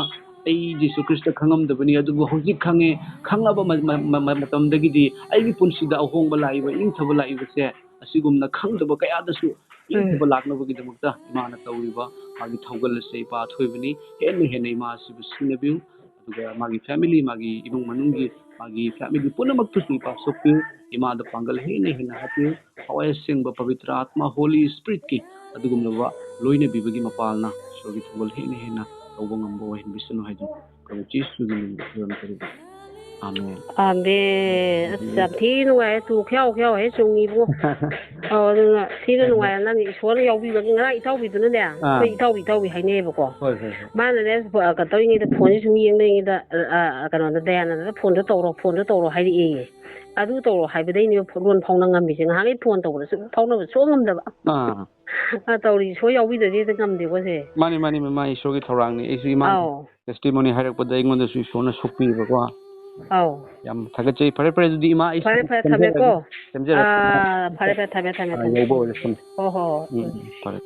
ꯑꯩ ꯖꯤꯁꯨ ꯈ꯭ꯔꯤꯁꯇ ꯈꯪꯉꯝꯗꯕꯅꯤ, ꯑꯗꯨꯕꯨ ꯍꯧꯖꯤꯛ ꯈꯪꯉꯦ꯫ ꯈꯪꯉꯕ ꯃ- ꯃ- ꯃ- ꯃꯇꯝꯗꯒꯤꯗꯤ ꯑꯩꯒꯤ ꯄꯨꯟꯁꯤꯗ ꯑꯍꯣꯡꯕ ꯂꯥꯛꯏꯕ, ꯏꯪꯊꯕ ꯂꯥꯛꯏꯕꯁꯦ ꯑꯁꯤꯒꯨꯝꯅ ꯈꯪꯗꯕ ꯀꯌꯥꯗꯁꯨ ꯏꯪꯊꯕ ꯂꯥꯛꯅꯕꯒꯤꯗꯃꯛꯇ ꯏꯃꯥꯅ ꯇꯧꯔꯤꯕ ꯃꯥꯒꯤ ꯊꯧꯒꯜ ꯑꯁꯦ ꯏꯄꯥ ꯑꯊꯣꯏꯕꯅꯤ꯫ ꯍꯦꯟꯅ ꯍꯦꯟꯅ ꯏꯃꯥ ꯑꯁꯤꯕꯨ ꯁꯤꯖꯤꯟꯅꯕꯤꯌꯨ꯫ ꯑꯗꯨꯒ ꯃꯥꯒꯤ family, ꯃꯥꯒꯤ ꯏꯃꯨꯡ ꯃꯅꯨꯡꯒꯤ, ꯃꯥꯒꯤ family ꯄꯨꯝꯅꯃꯛꯇꯨꯁꯨ ꯏꯄꯥ ꯁꯣꯛꯄꯤꯌꯨ꯫ ꯏꯃꯥꯗ ꯄꯥꯡꯒꯜ ꯍꯦꯟꯅ ꯍꯦꯟꯅ ꯍꯥꯞꯄꯤꯌꯨ꯫ ꯊꯋꯥꯏ ꯑꯁꯦꯡꯕ ꯄꯕꯤꯇ꯭ꯔ ꯑꯥꯠꯃ, Holy Spiritꯀꯤ ꯑꯗꯨꯒꯨꯝꯂꯕ ꯂꯣꯏꯅꯕꯤꯕꯒꯤ ꯃꯄꯥꯜꯅ ꯏꯁꯣꯔꯒꯤ ꯊꯧꯒꯜ ꯍꯦꯟꯅ ꯍꯦꯟꯅ ꯇꯧꯕ ꯉꯝꯕ ꯑꯣꯏꯍꯟꯕꯤꯁꯅꯨ ꯍꯥꯏꯗꯨꯅ ꯄ꯭ꯔꯚꯨ ꯖꯤꯁꯨꯒꯤ ꯃꯤꯡꯗ ꯈꯨꯔꯨꯝꯖꯔꯤꯕꯅꯤ꯫ ꯑꯥꯃꯦꯟ꯫ ꯑꯥꯃꯦꯟ꯫ ꯑꯁ, ꯌꯥꯝ ꯊꯤ ꯅꯨꯡꯉꯥꯏꯔꯦ꯫ ꯇꯨ ꯈ꯭ꯌꯥꯎ ꯈ꯭ꯌꯥꯎ ꯍꯦꯛ ꯆꯣꯡꯉꯤꯕꯣ꯫ ꯑꯧ, ꯑꯗꯨꯅ ꯊꯤꯅ ꯅꯨꯡꯉꯥꯏꯔꯦ꯫ ꯅꯪꯒꯤ ꯏꯁꯣꯔꯅ ꯌꯥꯎꯕꯤꯕꯒꯤ, ꯉꯔꯥꯡ ꯏꯇꯥꯎꯕꯤꯗꯨꯅꯅꯦ, ꯑꯩꯈꯣꯏ ꯏꯇꯥꯎꯕꯤ, ꯏꯇꯥꯎꯕꯤ ꯍꯥꯏꯅꯩꯌꯦꯕꯀꯣ꯫ ꯍꯣꯏ, ꯍꯣꯏ, ꯍꯣꯏ꯫ ꯃꯥꯅꯅꯦ, ꯀꯩꯅꯣ ꯇꯧꯔꯤꯉꯩꯗ, ꯐꯣꯟꯁꯦ ꯁꯨꯝ ꯌꯦꯡꯂꯤꯉꯩꯗ, ꯑ, ꯑ, ꯀꯩꯅꯣꯗ, ꯗꯌꯥꯅꯟꯗꯗ ꯐꯣꯟꯗꯣ ꯇꯧꯔꯣ, ꯐꯣꯟꯗꯣ ꯇꯧꯔꯣ ꯍꯥꯏꯔꯛꯑꯦꯌꯦ꯫ ꯑꯗꯨ ꯇꯧꯔꯣ ꯍꯥꯏꯕꯗꯩꯅꯦꯕ ꯂꯣꯟ ꯐꯥꯎꯅ ꯉꯝꯃꯤꯁꯦ꯫ ꯉꯍꯥꯟꯈꯩ ꯐꯣꯟ ꯇꯧꯕꯗꯁꯨ ꯐꯥꯎꯅꯕ ꯁꯨꯡꯉꯝ ꯉꯝꯗꯕ꯫ ꯑꯥ ꯑ, ꯇꯧꯔꯤ ꯏꯁꯣꯔ ꯌꯥꯎꯕꯤꯗ꯭ꯔꯗꯤ ꯍꯦꯛꯇ ꯉꯝꯗꯦꯀꯣ ꯁꯦ꯫ ꯃꯥꯅꯤ ꯃꯥꯅꯤ ꯃꯃꯥ, ꯏꯁꯣꯔꯒꯤ ꯊꯧꯔꯥꯡꯅꯤ꯫ ꯑꯩꯁꯨ ꯏꯃꯥ ꯑꯧ ꯇꯦꯁꯇꯤꯃꯣꯅꯤ ꯍꯥꯏꯔꯛꯄꯗ ꯑꯩꯉꯣꯟꯗꯁꯨ ꯏꯁꯣꯔꯅ ꯁꯣꯛꯄꯤꯕꯀꯣ꯫ ꯑꯧ꯫ ꯌꯥꯝ ꯊꯥꯒꯠꯆꯩ꯫ ꯐꯔꯦ ꯐꯔꯦ, ꯑꯗꯨꯗꯤ ꯏꯃꯥ, ꯑꯩ ꯐꯔꯦ ꯐꯔꯦ, ꯁꯦꯝꯖꯔꯒꯦ꯫ ꯊꯝꯃꯦꯀꯣ꯫ ꯁꯦꯝꯖꯔꯒꯦ꯫ ꯑꯥ, ꯐꯔꯦ ꯐꯔꯦ, ꯊꯝꯃꯦ ꯊꯝꯃꯦ ꯑꯥ, ꯊꯝꯃꯦ꯫ ꯌꯧꯕ ꯑꯣꯏꯔꯁꯅꯨ꯫ ꯍꯣ ꯍꯣ ꯍꯣ꯫ ꯎꯝ, ꯐꯔꯦ꯫